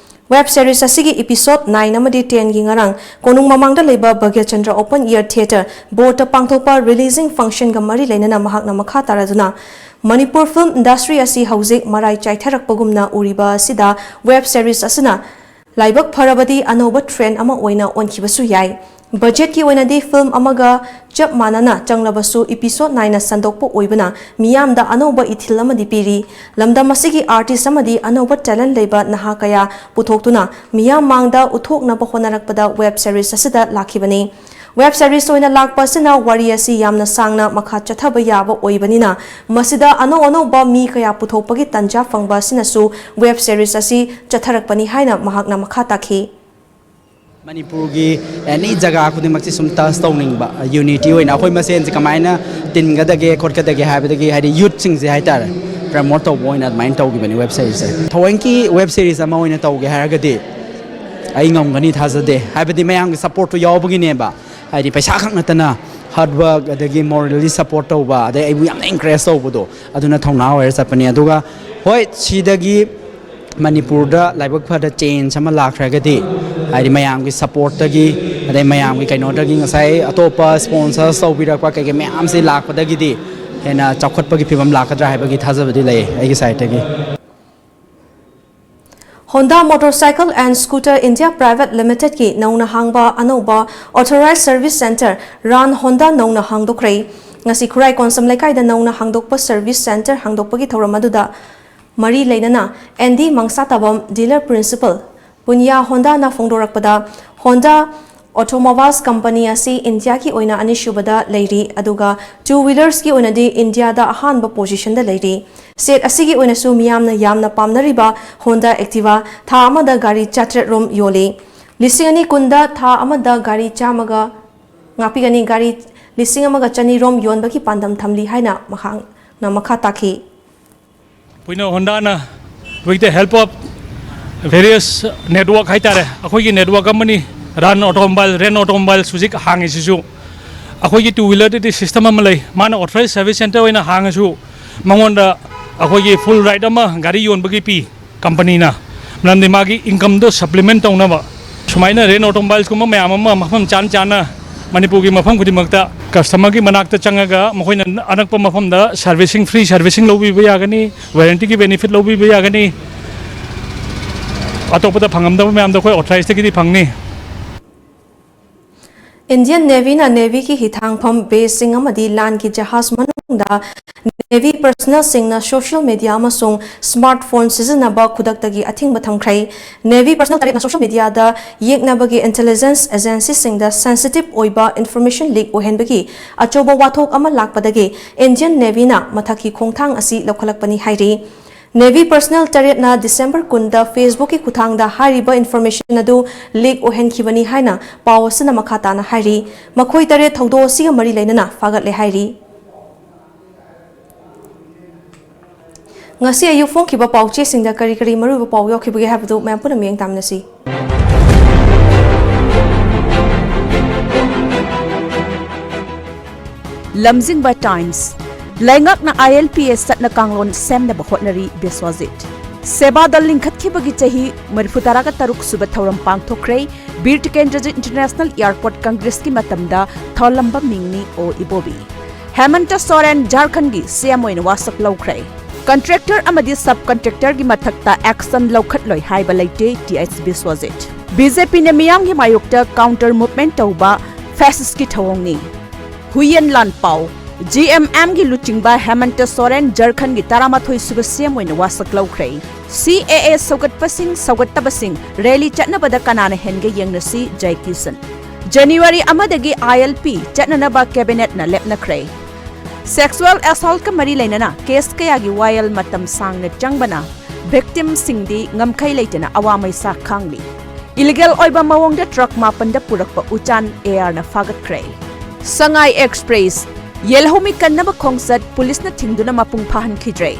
Web series ꯑꯁꯤꯒꯤ episode nine ꯑꯃꯗꯤ tenꯒꯤ ꯉꯔꯥꯡ ꯀꯣꯅꯨꯡ ꯃꯃꯥꯡꯗ ꯂꯩꯕ ꯚꯥꯒ꯭ꯌꯆꯟꯗ꯭ꯔ Open Air Theatre ꯕꯣꯔꯗꯇ ꯄꯥꯡꯊꯣꯛꯄ releasing functionꯒ ꯃꯔꯤ ꯂꯩꯅꯅ ꯃꯍꯥꯛꯅ ꯃꯈꯥ ꯇꯥꯔꯗꯨꯅ, ꯃꯅꯤꯄꯨꯔ film industry ꯑꯁꯤ ꯍꯧꯖꯤꯛ ꯃꯔꯥꯏ ꯆꯥꯏꯊꯔꯛꯄꯒꯨꯝꯅ ꯎꯔꯤꯕ ꯑꯁꯤꯗ web series ꯑꯁꯤꯅ ꯂꯥꯏꯕꯛ ꯐꯔꯕꯗꯤ ꯑꯅꯧꯕ trend ꯑꯃ ꯑꯣꯏꯅ ꯑꯣꯟꯈꯤꯕꯁꯨ ꯌꯥꯏ꯫ Budgetꯀꯤ ꯑꯣꯏꯅꯗꯤ film ꯑꯃꯒ ꯆꯞ ꯃꯥꯟꯅꯅ ꯆꯪꯂꯕꯁꯨ episode nineꯅ ꯁꯟꯗꯣꯛꯄ ꯑꯣꯏꯕꯅ ꯃꯤꯌꯥꯝꯗ ꯑꯅꯧꯕ ꯏꯊꯤꯜ ꯑꯃꯗꯤ ꯄꯤꯔꯤ꯫ ꯂꯝꯗꯝ ꯑꯁꯤꯒꯤ artist ꯑꯃꯗꯤ ꯑꯅꯧꯕ talent ꯂꯩꯕ ꯅꯍꯥ ꯀꯌꯥ ꯄꯨꯊꯣꯛꯇꯨꯅ ꯃꯤꯌꯥꯝ ꯃꯥꯡꯗ ꯎꯠꯊꯣꯛꯅꯕ ꯍꯣꯠꯅꯔꯛꯄꯗ web series ꯑꯁꯤꯗ ꯂꯥꯛꯈꯤꯕꯅꯤ꯫ Web series ꯑꯣꯏꯅ ꯂꯥꯛꯄ ꯑꯁꯤꯅ ꯋꯥꯔꯤ ꯑꯁꯤ ꯌꯥꯝꯅ ꯁꯥꯡꯅ ꯃꯈꯥ ꯆꯠꯊꯕ ꯌꯥꯕ ꯑꯣꯏꯕꯅꯤꯅ ꯃꯁꯤꯗ ꯑꯅꯧ ꯑꯅꯧꯕ ꯃꯤ ꯀꯌꯥ ꯄꯨꯊꯣꯛꯄꯒꯤ ꯇꯟꯖꯥ ꯐꯪꯕ ꯑꯁꯤꯅꯁꯨ web series ꯑꯁꯤ ꯆꯠꯊꯔꯛꯄꯅꯤ ꯍꯥꯏꯅ ꯃꯍꯥꯛꯅ ꯃꯈꯥ ꯇꯥꯈꯤ꯫ ꯃꯅꯤꯄꯨꯔꯒꯤ ꯑꯦꯅꯤ ꯖꯒꯥ ꯈꯨꯗꯤꯡꯃꯛꯁꯤ ꯁꯨꯝ touch ꯇꯧꯅꯤꯡꯕ, unity ꯑꯣꯏꯅ ꯑꯩꯈꯣꯏ ꯃꯁꯦꯟꯁꯦ ꯀꯃꯥꯏꯅ ꯇꯤꯟꯒꯗꯒꯦ ꯈꯣꯠꯀꯗꯒꯦ ꯍꯥꯏꯕꯗꯒꯤ, ꯍꯥꯏꯗꯤ youthꯁꯤꯡꯁꯦ ꯍꯥꯏꯇꯥꯔꯦ, promote ꯇꯧꯕ ꯑꯣꯏꯅ ꯑꯗꯨꯃꯥꯏꯅ ꯇꯧꯈꯤꯕꯅꯤ web seriesꯁꯦ꯫ ꯊꯑꯣꯏꯀꯤ web series ꯑꯃ ꯑꯣꯏꯅ ꯇꯧꯒꯦ ꯍꯥꯏꯔꯒꯗꯤ ꯑꯩ ꯉꯝꯒꯅꯤ ꯊꯥꯖꯗꯦ, ꯍꯥꯏꯕꯗꯤ ꯃꯌꯥꯝꯒꯤ supportꯇꯣ ꯌꯥꯎꯕꯒꯤꯅꯦꯕ꯫ ꯍꯥꯏꯗꯤ ꯄꯩꯁꯥ ꯈꯛ ꯅꯠꯇꯅ hard work, ꯑꯗꯒꯤ morally support ꯇꯧꯕ, ꯑꯗꯩ ꯑꯩꯕꯨ ꯌꯥꯝꯅ encourage ꯇꯧꯕꯗꯣ, ꯑꯗꯨꯅ ꯊꯧꯅꯥ ꯑꯣꯏꯔ ꯆꯠꯄꯅꯤ꯫ ꯑꯗꯨꯒ ꯍꯣꯏ, ꯁꯤꯗꯒꯤ ꯃꯅꯤꯄꯨꯔꯗ ꯂꯥꯏꯕꯛ ꯐꯗ change ꯑꯃ ꯂꯥꯛꯈ꯭ꯔꯒꯗꯤ, ꯍꯥꯏꯗꯤ ꯃꯌꯥꯝꯒꯤ supportꯇꯒꯤ, ꯑꯗꯩ ꯃꯌꯥꯝꯒꯤ ꯀꯩꯅꯣꯗꯒꯤ, ꯉꯁꯥꯏ ꯑꯇꯣꯞꯄ sponsors ꯇꯧꯕꯤꯔꯛꯄ ꯀꯩꯀꯩ ꯃꯌꯥꯝꯁꯤ ꯂꯥꯛꯄꯗꯒꯤꯗꯤ ꯍꯦꯟꯅ ꯆꯥꯎꯈꯠꯄꯒꯤ ꯐꯤꯕꯝ ꯂꯥꯛꯀꯗ꯭ꯔꯥ ꯍꯥꯏꯕꯒꯤ ꯊꯥꯖꯕꯗꯤ ꯂꯩ ꯑꯩꯒꯤ sideꯇꯒꯤ꯫ Honda Motorcycle and Scooter India Private Limitedꯀꯤ ꯅꯧꯅ ꯍꯥꯡꯕ ꯑꯅꯧꯕ Authorized Service Center ꯔꯥꯟ ꯍꯣꯟꯗꯥ ꯅꯧꯅ ꯍꯥꯡꯗꯣꯛꯈ꯭ꯔꯦ꯫ ꯉꯁꯤ ꯈꯨꯔꯥꯏ ꯀꯣꯟꯁꯝ ꯂꯩꯀꯥꯏꯗ ꯅꯧꯅ ꯍꯥꯡꯗꯣꯛꯄ service center ꯍꯥꯡꯗꯣꯛꯄꯒꯤ ꯊꯧꯔꯝ ꯑꯗꯨꯗ ꯃꯔꯤ ꯂꯩꯅꯅ N D Mangsatabam, dealer principal, ꯄꯨꯅꯤꯌꯥ ꯍꯣꯟꯗꯥꯅ ꯐꯣꯡꯗꯣꯔꯛꯄꯗ, ꯍꯣꯟꯗꯥ ꯑꯣꯇꯣꯃꯣꯕꯥꯏꯜꯁ ꯀꯝꯄꯅꯤ ꯑꯁꯤ ꯏꯟꯗꯤꯌꯥꯒꯤ ꯑꯣꯏꯅ ꯑꯅꯤꯁꯨꯕꯗ ꯂꯩꯔꯤ, ꯑꯗꯨꯒ ꯇꯨ ꯋꯤꯂꯔꯁꯀꯤ ꯑꯣꯏꯅꯗꯤ ꯏꯟꯗꯤꯌꯥꯗ ꯑꯍꯥꯟꯕ ꯄꯣꯖꯤꯁꯟꯗ ꯂꯩꯔꯤ꯫ ꯁ꯭ꯇꯦꯠ ꯑꯁꯤꯒꯤ ꯑꯣꯏꯅꯁꯨ ꯃꯤꯌꯥꯝꯅ ꯌꯥꯝꯅ ꯄꯥꯝꯅꯔꯤꯕ ꯍꯣꯟꯗꯥ ꯑꯦꯛꯇꯤꯚꯥ ꯊꯥ ꯑꯃꯗ ꯒꯥꯔꯤ ꯆꯥꯇ꯭ꯔꯦꯠ ꯔꯣꯝ ꯌꯣꯜꯂꯤ꯫ ꯂꯤꯁꯤꯡ ꯑꯅꯤ ꯀꯨꯟꯗ ꯊꯥ ꯑꯃꯗ ꯒꯥꯔꯤ ꯆꯥꯝꯃꯒ, ꯉꯥꯛꯄꯤꯒꯅꯤ, ꯒꯥꯔꯤ ꯂꯤꯁꯤꯡ ꯑꯃꯒ ꯆꯅꯤ ꯔꯣꯝ ꯌꯣꯟꯕꯒꯤ ꯄꯥꯟꯗꯝ ꯊꯝꯂꯤ ꯍꯥꯏꯅ ꯃꯍꯥꯛꯅ ꯃꯈꯥ ꯇꯥꯈꯤ꯫ ꯑꯩꯈꯣꯏꯅ ꯍꯣꯟꯗꯥꯅ with the help of various network ꯍꯥꯏꯇꯥꯔꯦ, ꯑꯩꯈꯣꯏꯒꯤ ꯅꯦꯠꯋꯥꯔꯛ ꯑꯃꯅꯤ, ꯔꯥꯟ ꯑꯣꯇꯣꯃꯣꯕꯥꯏꯜ, ꯔꯦꯟ ꯑꯣꯇꯣꯃꯣꯕꯥꯏꯜ ꯍꯧꯖꯤꯛ ꯍꯥꯡꯉꯤꯁꯤꯁꯨ꯫ ꯑꯩꯈꯣꯏꯒꯤ ꯇꯨ ꯋꯤꯂꯔꯗꯗꯤ ꯁꯤꯁꯇꯦꯝ ꯑꯃ ꯂꯩ, ꯃꯥꯅ ꯑꯣꯊꯣꯔꯥꯏꯁ ꯁꯔꯚꯤꯁ ꯁꯦꯟꯇꯔ ꯑꯣꯏꯅ ꯍꯥꯡꯉꯁꯨ ꯃꯉꯣꯟꯗ ꯑꯩꯈꯣꯏꯒꯤ ꯐꯨꯜ ꯔꯥꯏꯠ ꯑꯃ ꯒꯥꯔꯤ ꯌꯣꯟꯕꯒꯤ ꯄꯤ ꯀꯝꯄꯅꯤꯅ, ꯃꯔꯝꯗꯤ ꯃꯥꯒꯤ ꯏꯟꯀꯝꯗꯣ ꯁꯄ꯭ꯂꯤꯃꯦꯟ ꯇꯧꯅꯕ꯫ ꯁꯨꯃꯥꯏꯅ ꯔꯦꯟ ꯑꯣꯇꯣꯃꯣꯕꯥꯏꯜꯁꯀꯨꯝꯕ ꯃꯌꯥꯝ ꯑꯃ ꯃꯐꯝ ꯆꯥꯅ ꯆꯥꯅ ꯃꯅꯤꯄꯨꯔꯒꯤ ꯃꯐꯝ ꯈꯨꯗꯤꯡꯃꯛꯇ ꯀꯁꯇꯃꯔꯒꯤ ꯃꯅꯥꯛꯇ ꯆꯪꯉꯒ ꯃꯈꯣꯏꯅ ꯑꯅꯛꯄ ꯃꯐꯝꯗ ꯁꯔꯚꯤꯁꯤꯡ, ꯐ꯭ꯔꯤ ꯁꯔꯚꯤꯁꯤꯡ ꯂꯧꯕꯤꯕ ꯌꯥꯒꯅꯤ, ꯋꯥꯔꯦꯟꯇꯤꯒꯤ ꯕꯦꯅꯤꯐꯤꯠ ꯂꯧꯕꯤꯕ ꯌꯥꯒꯅꯤ, ꯑꯇꯣꯞꯄꯗ ꯐꯪꯉꯝꯗꯕ ꯃꯌꯥꯝꯗꯣ ꯑꯩꯈꯣꯏ ꯑꯣꯊꯣꯔꯥꯏꯁꯇꯒꯤꯗꯤ ꯐꯪꯅꯤ꯫ ꯏꯟꯗꯤꯌꯟ ꯅꯦꯚꯤꯅ ꯅꯦꯚꯤꯒꯤ ꯍꯤꯊꯥꯡꯐꯝ ꯕꯦꯁꯁꯤꯡ ꯑꯃꯗꯤ ꯂꯥꯟꯒꯤ ꯖꯍꯥꯖ ꯃꯅꯨꯡꯗ ꯅꯦꯚꯤ ꯄꯔꯁꯅꯦꯜꯁꯤꯡꯅ ꯁꯣꯁꯤꯌꯦꯜ ꯃꯤꯗꯤꯌꯥ ꯑꯃꯁꯨꯡ ꯁ꯭ꯃꯥꯔꯠ ꯐꯣꯟ ꯁꯤꯖꯤꯟꯅꯕ ꯈꯨꯗꯛꯇꯒꯤ ꯑꯊꯤꯡꯕ ꯊꯝꯈ꯭ꯔꯦ꯫ ꯅꯦꯚꯤ ꯄꯔꯁꯅꯦꯜ ꯇꯔꯦꯠꯅ ꯁꯣꯁꯤꯌꯦꯜ ꯃꯤꯗꯤꯌꯥꯗ ꯌꯦꯛꯅꯕꯒꯤ ꯏꯟꯇꯦꯂꯤꯖꯦꯟꯁ ꯑꯦꯖꯦꯟꯁꯤꯁꯤꯡꯗ ꯁꯦꯟꯁꯤꯇꯤꯚ ꯑꯣꯏꯕ ꯏꯟꯐꯣꯔꯃꯦꯁꯟ ꯂꯤꯛ ꯑꯣꯏꯍꯟꯕꯒꯤ ꯑꯆꯧꯕ ꯋꯥꯊꯣꯛ ꯑꯃ ꯂꯥꯛꯄꯗꯒꯤ ꯏꯟꯗꯤꯌꯟ ꯅꯦꯚꯤꯅ ꯃꯊꯛꯀꯤ ꯈꯣꯡꯊꯥꯡ ꯑꯁꯤ ꯂꯧꯈꯠꯂꯛꯄꯅꯤ ꯍꯥꯏꯔꯤ꯫ ꯅꯦꯚꯤ ꯄꯔꯁꯅꯦꯜ ꯇꯔꯦꯠꯅ ꯗꯤꯁꯦꯝꯕꯔ ꯀꯨꯟꯗ ꯐꯦꯁꯕꯨꯛꯀꯤ ꯈꯨꯠꯊꯥꯡꯗ ꯍꯥꯏꯔꯤꯕ ꯏꯟꯐꯣꯔꯃꯦꯁꯟ ꯑꯗꯨ ꯂꯤꯛ ꯑꯣꯏꯍꯟꯈꯤꯕꯅꯤ ꯍꯥꯏꯅ ꯄꯥꯎ ꯑꯁꯤꯅ ꯃꯈꯥ ꯇꯥꯅ ꯍꯥꯏꯔꯤ꯫ ꯃꯈꯣꯏ ꯇꯔꯦꯠ ꯊꯧꯗꯣꯛ ꯑꯁꯤꯒ ꯃꯔꯤ ꯂꯩꯅꯅ ꯐꯥꯒꯠꯂꯦ ꯍꯥꯏꯔꯤ꯫ ꯉꯁꯤ ꯑꯌꯨꯛ ꯐꯣꯡꯈꯤꯕ ꯄꯥꯎꯆꯦꯁꯤꯡꯗ ꯀꯔꯤ ꯀꯔꯤ ꯃꯔꯨꯑꯣꯏꯕ ꯄꯥꯎ ꯌꯥꯎꯈꯤꯕꯒꯦ ꯍꯥꯏꯕꯗꯨ ꯃꯌꯥꯝ ꯄꯨꯟꯅ ꯃꯤꯠꯌꯦꯡ ꯇꯥꯃꯤꯟꯅꯁꯤ꯫ ꯂꯝꯖꯤꯡꯕ ꯇꯥꯏꯝꯁ꯫ ꯂꯩꯉꯥꯛꯅ ꯑꯥꯏ ꯑꯦꯜ ꯄꯤ ꯑꯦꯁ ꯆꯠꯅ ꯀꯥꯡꯂꯣꯟ ꯁꯦꯝꯅꯕ ꯍꯣꯠꯅꯔꯤ, ꯕꯤꯁ꯭ꯋꯖꯤꯠ꯫ ꯁꯦꯕꯥꯗꯜ ꯂꯤꯡꯈꯠꯈꯤꯕꯒꯤ ꯆꯍꯤ ꯃꯔꯤꯐꯨ ꯇꯔꯥꯒ ꯇꯔꯨꯛ ꯁꯨꯕ ꯊꯧꯔꯝ ꯄꯥꯡꯊꯣꯛꯈ꯭ꯔꯦ꯫ ꯕꯤꯔ ꯇꯤꯀꯦꯟꯗ꯭ꯔꯖꯤꯠ ꯏꯟꯇꯔꯅꯦꯁꯅꯦꯜ ꯑꯦꯌꯔꯄꯣꯔꯠ ꯀꯪꯒ꯭ꯔꯦꯁꯀꯤ ꯃꯇꯝꯗ ꯊꯣꯜꯂꯝꯕ ꯃꯤꯡꯅꯤ ꯑꯣ ꯏꯕꯣꯕꯤ꯫ ꯍꯦꯃꯟꯇ ꯁꯣꯔꯦꯟ ꯖꯥꯔꯈꯟꯒꯤ ꯁꯤ ꯑꯦꯝ ꯑꯣꯏꯅ ꯋꯥꯁꯛ ꯂꯧꯈ꯭ꯔꯦ꯫ ꯀꯟꯇ꯭ꯔꯦꯛꯇꯔ ꯑꯃꯗꯤ ꯁꯕ ꯀꯟꯇ꯭ꯔꯦꯛꯇꯔꯒꯤ ꯃꯊꯛꯇ ꯑꯦꯛꯁꯟ ꯂꯧꯈꯠꯂꯣꯏ ꯍꯥꯏꯕ ꯂꯩꯇꯦ, T H Biswajit. B J ꯄꯤꯅ ꯃꯤꯌꯥꯝꯒꯤ ꯃꯥꯌꯣꯛꯇ ꯀꯥꯎꯟꯇꯔ ꯃꯨꯚꯃꯦꯟꯠ ꯇꯧꯕ ꯐꯦꯁꯤꯁ꯭ꯠꯀꯤ ꯊꯧꯑꯣꯡꯅꯤ꯫ ꯍꯨꯏꯌꯦꯟ ꯂꯥꯟꯄꯥꯎ꯫ ꯖꯤ ꯑꯦꯝ ꯑꯦꯝꯒꯤ ꯂꯨꯆꯤꯡꯕ ꯍꯦꯃꯟꯇ ꯁꯣꯔꯦꯟ ꯖꯔꯈꯟꯒꯤ ꯇꯔꯥꯃꯥꯊꯣꯏ ꯁꯨꯕ ꯁꯤ ꯑꯦꯝ ꯑꯣꯏꯅ ꯋꯥꯁꯛ ꯂꯧꯈ꯭ꯔꯦ꯫ ꯁꯤ ꯑꯦ ꯑꯦ ꯁꯧꯒꯠꯄꯁꯤꯡ ꯁꯧꯒꯠꯇꯕꯁꯤꯡ ꯔꯦꯂꯤ ꯆꯠꯅꯕꯗ ꯀꯅꯥꯅ ꯍꯦꯟꯒꯦ ꯌꯦꯡꯅꯁꯤ, ꯖꯥꯏ ꯀꯤꯁꯟ꯫ ꯖꯅꯨꯋꯥꯔꯤ ꯑꯃꯗꯒꯤ ꯑꯥꯏ ꯑꯦꯜ ꯄꯤ ꯆꯠꯅꯅꯕ ꯀꯦꯕꯤꯅꯦꯠꯅ ꯂꯦꯞꯅꯈ꯭ꯔꯦ꯫ ꯁꯦꯛꯁꯨꯑꯦꯜ ꯑꯦꯁꯣꯜꯠꯀ ꯃꯔꯤ ꯂꯩꯅꯅ ꯀꯦꯁ ꯀꯌꯥꯒꯤ ꯋꯥꯌꯦꯜ ꯃꯇꯝ ꯁꯥꯡꯅ ꯆꯪꯕꯅ ꯚꯤꯛꯇꯤꯝꯁꯤꯡꯗꯤ ꯉꯝꯈꯩ ꯂꯩꯇꯅ ꯑꯋꯥ ꯃꯩꯁꯥ ꯈꯥꯡꯂꯤ꯫ ꯏꯂꯤꯒꯦꯜ ꯑꯣꯏꯕ ꯃꯑꯣꯡꯗ ꯇ꯭ꯔꯛ ꯃꯥꯄꯟꯗ ꯄꯨꯔꯛꯄ ꯎꯆꯥꯟ ꯑꯦ ꯑꯥꯔꯅ ꯐꯥꯒꯠꯈ꯭ꯔꯦ꯫ ꯁꯉꯥꯏ ꯑꯦꯛꯁꯄ꯭ꯔꯦꯁ ꯌꯦꯜꯍꯧꯃꯤ ꯀꯟꯅꯕ ꯈꯣꯡꯆꯠ ꯄꯨꯂꯤꯁꯅ ꯊꯤꯡꯗꯨꯅ ꯃꯄꯨꯡ ꯐꯥꯍꯟꯈꯤꯗ꯭ꯔꯦ꯫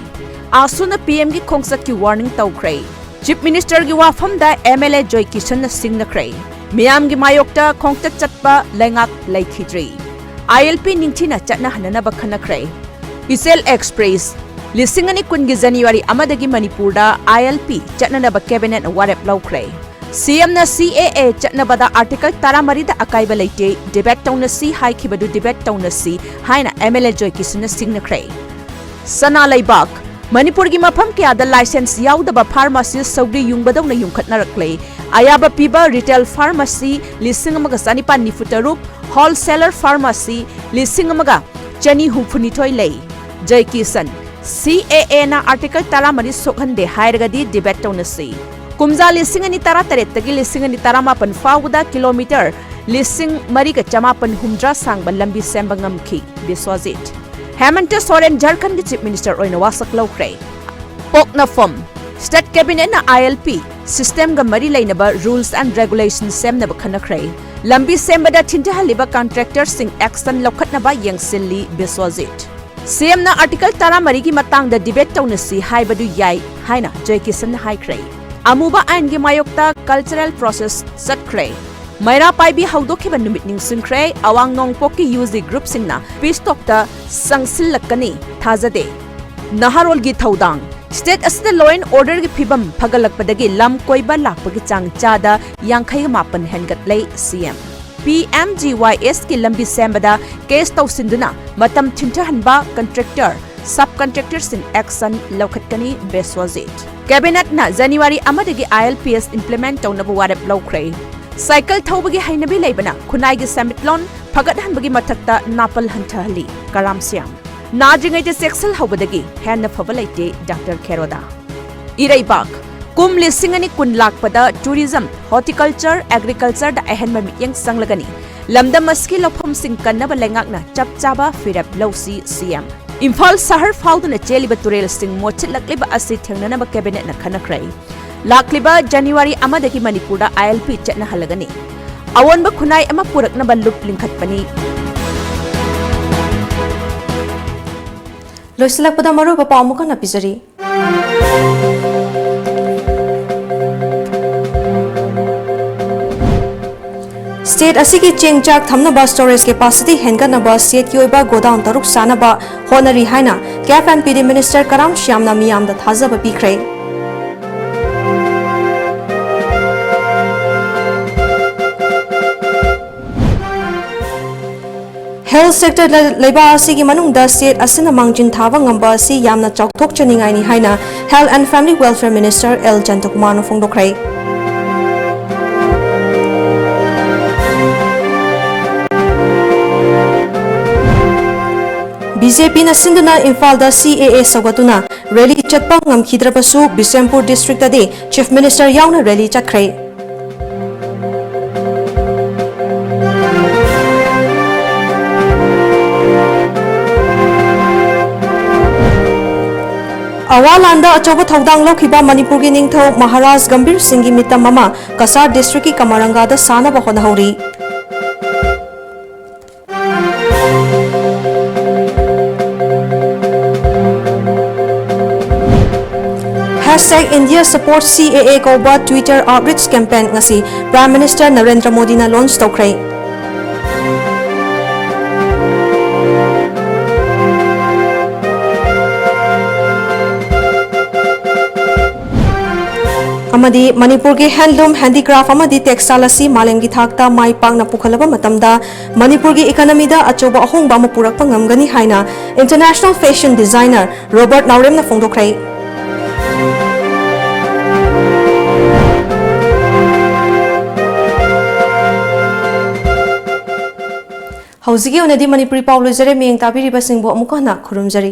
ꯑꯥꯁꯨꯅ ꯄꯤ ꯑꯦꯝꯒꯤ ꯈꯣꯡꯆꯠꯀꯤ ꯋꯥꯔꯅꯤꯡ ꯇꯧꯈ꯭ꯔꯦ꯫ ꯆꯤꯐ ꯃꯤꯅꯤꯁꯇꯔꯒꯤ ꯋꯥꯐꯝꯗ ꯑꯦꯝ ꯑꯦꯜ ꯑꯦ ꯖꯣꯏ ꯀꯤꯁꯟꯅ ꯁꯤꯡꯅꯈ꯭ꯔꯦ꯫ ꯃꯤꯌꯥꯝꯒꯤ ꯃꯥꯌꯣꯛꯇ ꯈꯣꯡꯆꯠ ꯆꯠꯄ ꯂꯩꯉꯥꯛ ꯂꯩꯈꯤꯗ꯭ꯔꯤ꯫ ꯑꯥꯏ ꯑꯦꯜ ꯄꯤ ꯅꯤꯡꯊꯤꯅ ꯆꯠꯅꯍꯟꯅꯅꯕ ꯈꯟꯅꯈ꯭ꯔꯦ꯫ ꯏꯆꯦꯜ ꯑꯦꯛꯁꯄ꯭ꯔꯦꯁ ꯂꯤꯁꯤꯡ ꯑꯅꯤ ꯀꯨꯟꯒꯤ ꯖꯅꯨꯋꯥꯔꯤ ꯑꯃꯗꯒꯤ ꯃꯅꯤꯄꯨꯔꯗ ꯑꯥꯏ ꯑꯦꯜ ꯄꯤ ꯆꯠꯅꯅꯕ ꯀꯦꯕꯤꯅꯦꯠꯅ ꯋꯥꯔꯦꯞ ꯂꯧꯈ꯭ꯔꯦ꯫ ꯁꯤ ꯑꯦꯝꯅ ꯁꯤ ꯑꯦ ꯑꯦ ꯆꯠꯅꯕꯗ ꯑꯥꯔꯇꯤꯀꯜ ꯇꯔꯥꯃꯔꯤꯗ ꯑꯀꯥꯏꯕ ꯂꯩꯇꯦ, ꯗꯤꯕꯦꯠ ꯇꯧꯅꯁꯤ ꯍꯥꯏꯈꯤꯕꯗꯨ ꯗꯤꯕꯦꯠ ꯇꯧꯅꯁꯤ ꯍꯥꯏꯅ ꯑꯦꯝ ꯑꯦꯜ ꯑꯦ ꯖꯣꯏ ꯀꯤꯁꯟꯅ ꯁꯤꯡꯅꯈ꯭ꯔꯦ꯫ ꯁꯅꯥ ꯂꯩꯕꯥꯛ ꯃꯅꯤꯄꯨꯔꯒꯤ ꯃꯐꯝ ꯀꯌꯥꯗ ꯂꯥꯏꯁꯦꯟꯁ ꯌꯥꯎꯗꯕ ꯐꯥꯔꯃꯥꯁꯤ ꯁꯧꯒ꯭ꯔꯤ ꯌꯨꯡꯕꯗꯧꯅ ꯌꯨꯡꯈꯠꯅꯔꯛꯂꯦ꯫ ꯑꯌꯥꯕ ꯄꯤꯕ ꯔꯤꯇꯦꯜ ꯐꯥꯔꯃꯥꯁꯤ ꯂꯤꯁꯤꯡ ꯑꯃꯒ ꯆꯅꯤꯄꯥꯟ ꯅꯤꯐꯨ ꯇꯔꯨꯛ, ꯍꯣꯜꯁꯦꯂꯔ ꯐꯥꯔꯃꯥꯁꯤ ꯂꯤꯁꯤꯡ ꯑꯃꯒ ꯆꯅꯤ ꯍꯨꯝꯐꯨ ꯅꯤꯊꯣꯏ ꯂꯩ꯫ ꯖꯩ ꯀꯤꯁꯟ, ꯁꯤ ꯑꯦ ꯑꯦꯅ ꯑꯥꯔꯇꯤꯀꯜ ꯇꯔꯥꯃꯔꯤ ꯁꯣꯛꯍꯟꯗꯦ ꯍꯥꯏꯔꯒꯗꯤ ꯗꯤꯕꯦꯠ ꯇꯧꯅꯁꯤ꯫ ꯀꯨꯝꯖꯥ ꯂꯤꯁꯤꯡ ꯑꯅꯤ ꯇꯔꯥꯇꯔꯦꯠꯇꯒꯤ ꯂꯤꯁꯤꯡ ꯑꯅꯤ ꯇꯔꯥꯃꯥꯄꯟ ꯐꯥꯎꯕꯗ ꯀꯤꯂꯣꯃꯤꯇꯔ ꯂꯤꯁꯤꯡ ꯃꯔꯤꯒ ꯆꯃꯥꯄꯟ ꯍꯨꯝꯗ꯭ꯔꯥ ꯁꯥꯡꯕ ꯂꯝꯕꯤ ꯁꯦꯝꯕ ꯉꯝꯈꯤ꯫ ꯕꯤꯁ꯭ꯋꯖꯤꯠ꯫ ꯍꯦꯃꯟꯇ ꯁꯣꯔꯦꯟ ꯖꯔꯈꯟꯒꯤ ꯆꯤꯐ ꯃꯤꯅꯤꯁꯇꯔ ꯑꯣꯏꯅ ꯋꯥꯁꯛ ꯂꯧꯈ꯭ꯔꯦ꯫ ꯄꯣꯛꯅꯐꯝ꯫ ꯁ꯭ꯇꯦꯠ ꯀꯦꯕꯤꯅꯦꯠꯅ ꯑꯥꯏ ꯑꯦꯜ ꯄꯤ ꯁꯤꯁꯇꯦꯝꯒ ꯃꯔꯤ ꯂꯩꯅꯕ ꯔꯨꯜꯁ ꯑꯦꯟ ꯔꯦꯒꯨꯂꯦꯁꯟ ꯁꯦꯝꯅꯕ ꯈꯟꯅꯈ꯭ꯔꯦ꯫ ꯂꯝꯕꯤ ꯁꯦꯝꯕꯗ ꯊꯤꯟꯊꯍꯜꯂꯤꯕ ꯀꯟꯇ꯭ꯔꯦꯛꯇꯔꯁꯤꯡ ꯑꯦꯛꯁꯟ ꯂꯧꯈꯠꯅꯕ ꯌꯦꯡꯁꯤꯜꯂꯤ꯫ ꯕꯤꯁ꯭ꯋꯖꯤꯠ꯫ ꯁꯤ ꯑꯦꯝꯅ ꯑꯥꯔꯇꯤꯀꯜ ꯇꯔꯥꯃꯔꯤꯒꯤ ꯃꯇꯥꯡꯗ ꯗꯤꯕꯦꯠ ꯇꯧꯅꯁꯤ ꯍꯥꯏꯕꯗꯨ ꯌꯥꯏ ꯍꯥꯏꯅ ꯖꯣꯏ ꯀꯤꯁꯟꯅ ꯍꯥꯏꯈ꯭ꯔꯦ꯫ ꯑꯃꯨꯕ ꯑꯥꯏꯟꯒꯤ ꯃꯥꯌꯣꯛꯇ ꯀꯜꯆꯔꯦꯜ ꯄ꯭ꯔꯣꯁꯦꯁ ꯆꯠꯈ꯭ꯔꯦ꯫ ꯃꯩꯔꯥ ꯄꯥꯏꯕꯤ ꯍꯧꯗꯣꯛꯈꯤꯕ ꯅꯨꯃꯤꯠ ꯅꯤꯡꯁꯤꯡꯈ꯭ꯔꯦ꯫ ꯑꯋꯥꯡ ꯅꯣꯡꯄꯣꯛꯀꯤ ꯌꯨ ꯖꯤ ꯒ꯭ꯔꯨꯞꯁꯤꯡꯅ ꯄꯤꯁ ꯇꯣꯛꯇ ꯆꯪꯁꯤꯜꯂꯛꯀꯅꯤ ꯊꯥꯖꯗꯦ꯫ ꯅꯍꯥꯔꯣꯜꯒꯤ ꯊꯧꯗꯥꯡ꯫ ꯁ꯭ꯇꯦꯠ ꯑꯁꯤꯗ ꯂꯣ ꯑꯦꯟ ꯑꯣꯔꯗꯔꯒꯤ ꯐꯤꯕꯝ ꯐꯒꯠꯂꯛꯄꯗꯒꯤ ꯂꯝ ꯀꯣꯏꯕ ꯂꯥꯛꯄꯒꯤ ꯆꯥꯡ ꯆꯥꯗ ꯌꯥꯡꯈꯩꯒ ꯃꯥꯄꯟ ꯍꯦꯟꯒꯠꯂꯦ꯫ ꯁꯤ ꯑꯦꯝ꯫ ꯄꯤ ꯑꯦꯝ ꯖꯤ ꯋꯥꯏ ꯑꯦꯁꯀꯤ ꯂꯝꯕꯤ ꯁꯦꯝꯕꯗ ꯀꯦꯁ ꯇꯧꯁꯤꯟꯗꯨꯅ ꯃꯇꯝ ꯊꯤꯟꯊꯍꯟꯕ contractor, sub ꯀꯟꯇ꯭ꯔꯦꯛꯇꯔꯁꯤꯡ action ꯂꯧꯈꯠꯀꯅꯤ꯫ Biswajit. ꯀꯦꯕꯤꯅꯦꯠꯅ January ꯑꯃꯗꯒꯤ ꯑꯥꯏ ꯑꯦꯜ ꯄꯤ ꯑꯦꯁ ꯏꯝꯄ꯭ꯂꯤꯃꯦꯟꯠ ꯇꯧꯅꯕ ꯋꯥꯔꯦꯞ ꯂꯧꯈ꯭ꯔꯦ꯫ ꯁꯥꯏꯀꯜ ꯊꯧꯕꯒꯤ ꯍꯩꯅꯕꯤ ꯂꯩꯕꯅ ꯈꯨꯟꯅꯥꯏꯒꯤ ꯁꯦꯟꯃꯤꯠꯂꯣꯟ ꯐꯒꯠꯍꯟꯕꯒꯤ ꯃꯊꯛꯇ ꯅꯥꯄꯜ ꯍꯟꯊꯍꯜꯂꯤ꯫ ꯀꯔꯥꯝ ꯁ꯭ꯌꯥꯝ꯫ ꯅꯥꯗ꯭ꯔꯤꯉꯩꯗ ꯆꯦꯛꯁꯤꯜꯍꯧꯕꯗꯒꯤ ꯍꯦꯟꯅ ꯐꯕ ꯂꯩꯇꯦ, ꯗꯥꯛꯇꯔ ꯈꯦꯔꯣꯗꯥ꯫ ꯏꯔꯩꯕꯥꯛ꯫ ꯀꯨꯝ ꯂꯤꯁꯤꯡ ꯑꯅꯤ ꯀꯨꯟ ꯂꯥꯛꯄꯗ tourism, horticulture, agricultureꯗ ꯑꯍꯦꯟꯕ ꯃꯤꯠꯌꯦꯡ ꯆꯪꯂꯒꯅꯤ꯫ ꯂꯝꯗꯝ ꯑꯁꯤꯒꯤ ꯂꯧꯐꯝꯁꯤꯡ ꯀꯟꯅꯕ ꯂꯩꯉꯥꯛꯅ ꯆꯞ ꯆꯥꯕ ꯐꯤꯔꯦꯞ ꯂꯧꯁꯤ, ꯁꯤ ꯑꯦꯝ꯫ ꯏꯝꯐꯥꯜ ꯁꯍꯔ ꯐꯥꯎꯗꯨꯅ ꯆꯦꯜꯂꯤꯕ ꯇꯨꯔꯦꯜꯁꯤꯡ ꯃꯣꯠꯁꯤꯜꯂꯛꯂꯤꯕ ꯑꯁꯤ ꯊꯦꯡꯅꯅꯕ cabinet ꯅ ꯈꯟꯅꯈ꯭ꯔꯦ꯫ ꯂꯥꯛꯂꯤꯕ January ꯑꯃꯗꯒꯤ ꯃꯅꯤꯄꯨꯔꯗ I L P ꯆꯠꯅꯍꯜꯂꯒꯅꯤ꯫ ꯑꯑꯣꯟꯕ ꯈꯨꯟꯅꯥꯏ ꯑꯃ ꯄꯨꯔꯛꯅꯕ ꯂꯨꯞ ꯂꯤꯡꯈꯠꯄꯅꯤ꯫ ꯂꯣꯏꯁꯤꯜꯂꯛꯄꯗ ꯃꯔꯨꯑꯣꯏꯕ ꯄꯥꯎ ꯑꯃꯨꯛ ꯍꯟꯅ ꯄꯤꯖꯔꯤ꯫ State ꯑꯁꯤꯒꯤ ꯆꯦꯡ ꯆꯥꯛ ꯊꯝꯅꯕ storage capacity ꯍꯦꯟꯒꯠꯅꯕ stateꯀꯤ ꯑꯣꯏꯕ godown ꯇꯔꯨꯛ ꯁꯥꯅꯕ ꯍꯣꯠꯅꯔꯤ ꯍꯥꯏꯅ CAF and PD Minister ꯀꯔꯥꯝ ꯁ꯭ꯌꯥꯝꯅ ꯃꯤꯌꯥꯝꯗ ꯊꯥꯖꯕ ꯄꯤꯈ꯭ꯔꯦ꯫ Health sector ꯗ ꯂꯩꯕꯥꯛ ꯑꯁꯤꯒꯤ ꯃꯅꯨꯡꯗ state ꯑꯁꯤꯅ ꯃꯥꯡꯖꯤꯟ ꯊꯥꯕ ꯉꯝꯕ ꯑꯁꯤ ꯌꯥꯝꯅ ꯆꯥꯎꯊꯣꯛꯆꯅꯤꯡꯉꯥꯏꯅꯤ ꯍꯥꯏꯅ Health and Family Welfare Minister L ꯖꯌꯟꯇꯀꯨꯃꯥꯔꯅ ꯐꯣꯡꯗꯣꯛꯈ꯭ꯔꯦ꯫ BJPꯅ ꯁꯤꯟꯗꯨꯅ ꯏꯝꯐꯥꯜꯗ CAA ꯁꯧꯒꯠꯇꯨꯅ rally ꯆꯠꯄ ꯉꯝꯈꯤꯗ꯭ꯔꯕꯁꯨ, ꯕꯤꯁꯦꯝꯄꯨꯔ districtꯇꯗꯤ Chief Minister ꯌꯥꯎꯅ rally ꯆꯠꯈ꯭ꯔꯦ꯫ ꯑꯋꯥ ꯂꯥꯟꯗ ꯑꯆꯧꯕ ꯊꯧꯗꯥꯡ ꯂꯧꯈꯤꯕ ꯃꯅꯤꯄꯨꯔꯒꯤ ꯅꯤꯡꯊꯧ ꯃꯍꯥꯔꯥꯖ ꯒꯝꯚꯤꯔ ꯁꯤꯡꯒꯤ ꯃꯤꯇꯝ ꯑꯃ ꯀꯁꯥꯔ districtꯀꯤ ꯀꯃꯔꯪꯒꯥꯗ ꯁꯥꯅꯕ ꯍꯣꯠꯅꯍꯧꯔꯤ꯫ Hashtag India Support CAA ꯀꯧꯕ Twitter outreach campaign ꯉꯁꯤ Prime Minister ꯅꯔꯦꯟꯗ꯭ꯔ ꯃꯣꯗꯤꯅ launch ꯇꯧꯈ꯭ꯔꯦ꯫ ꯑꯃꯗꯤ ꯃꯅꯤꯄꯨꯔꯒꯤ handloom, handicraft ꯑꯃꯗꯤ textile ꯑꯁꯤ ꯃꯥꯂꯦꯝꯒꯤ ꯊꯥꯛꯇ ꯃꯥꯏ ꯄꯥꯛꯅ ꯄꯨꯈꯠꯂꯕ ꯃꯇꯝꯗ ꯃꯅꯤꯄꯨꯔꯒꯤ economyꯗ ꯑꯆꯧꯕ ꯑꯍꯣꯡꯕ ꯑꯃ ꯄꯨꯔꯛꯄ ꯉꯝꯒꯅꯤ ꯍꯥꯏꯅ international fashion designer ꯔꯣꯕꯔꯠ ꯅꯥꯎꯔꯦꯝꯅ ꯐꯣꯡꯗꯣꯛꯈ꯭ꯔꯦ꯫ ꯍꯧꯖꯤꯛꯀꯤ ꯑꯣꯏꯅꯗꯤ ꯃꯅꯤꯄꯨꯔꯤ ꯄꯥꯎ ꯂꯣꯏꯖꯔꯦ꯫ ꯃꯤꯠꯌꯦꯡ ꯇꯥꯕꯤꯔꯤꯕꯁꯤꯡꯕꯨ ꯑꯃꯨꯛꯀ ꯍꯟꯅ ꯈꯨꯔꯨꯝꯖꯔꯤ꯫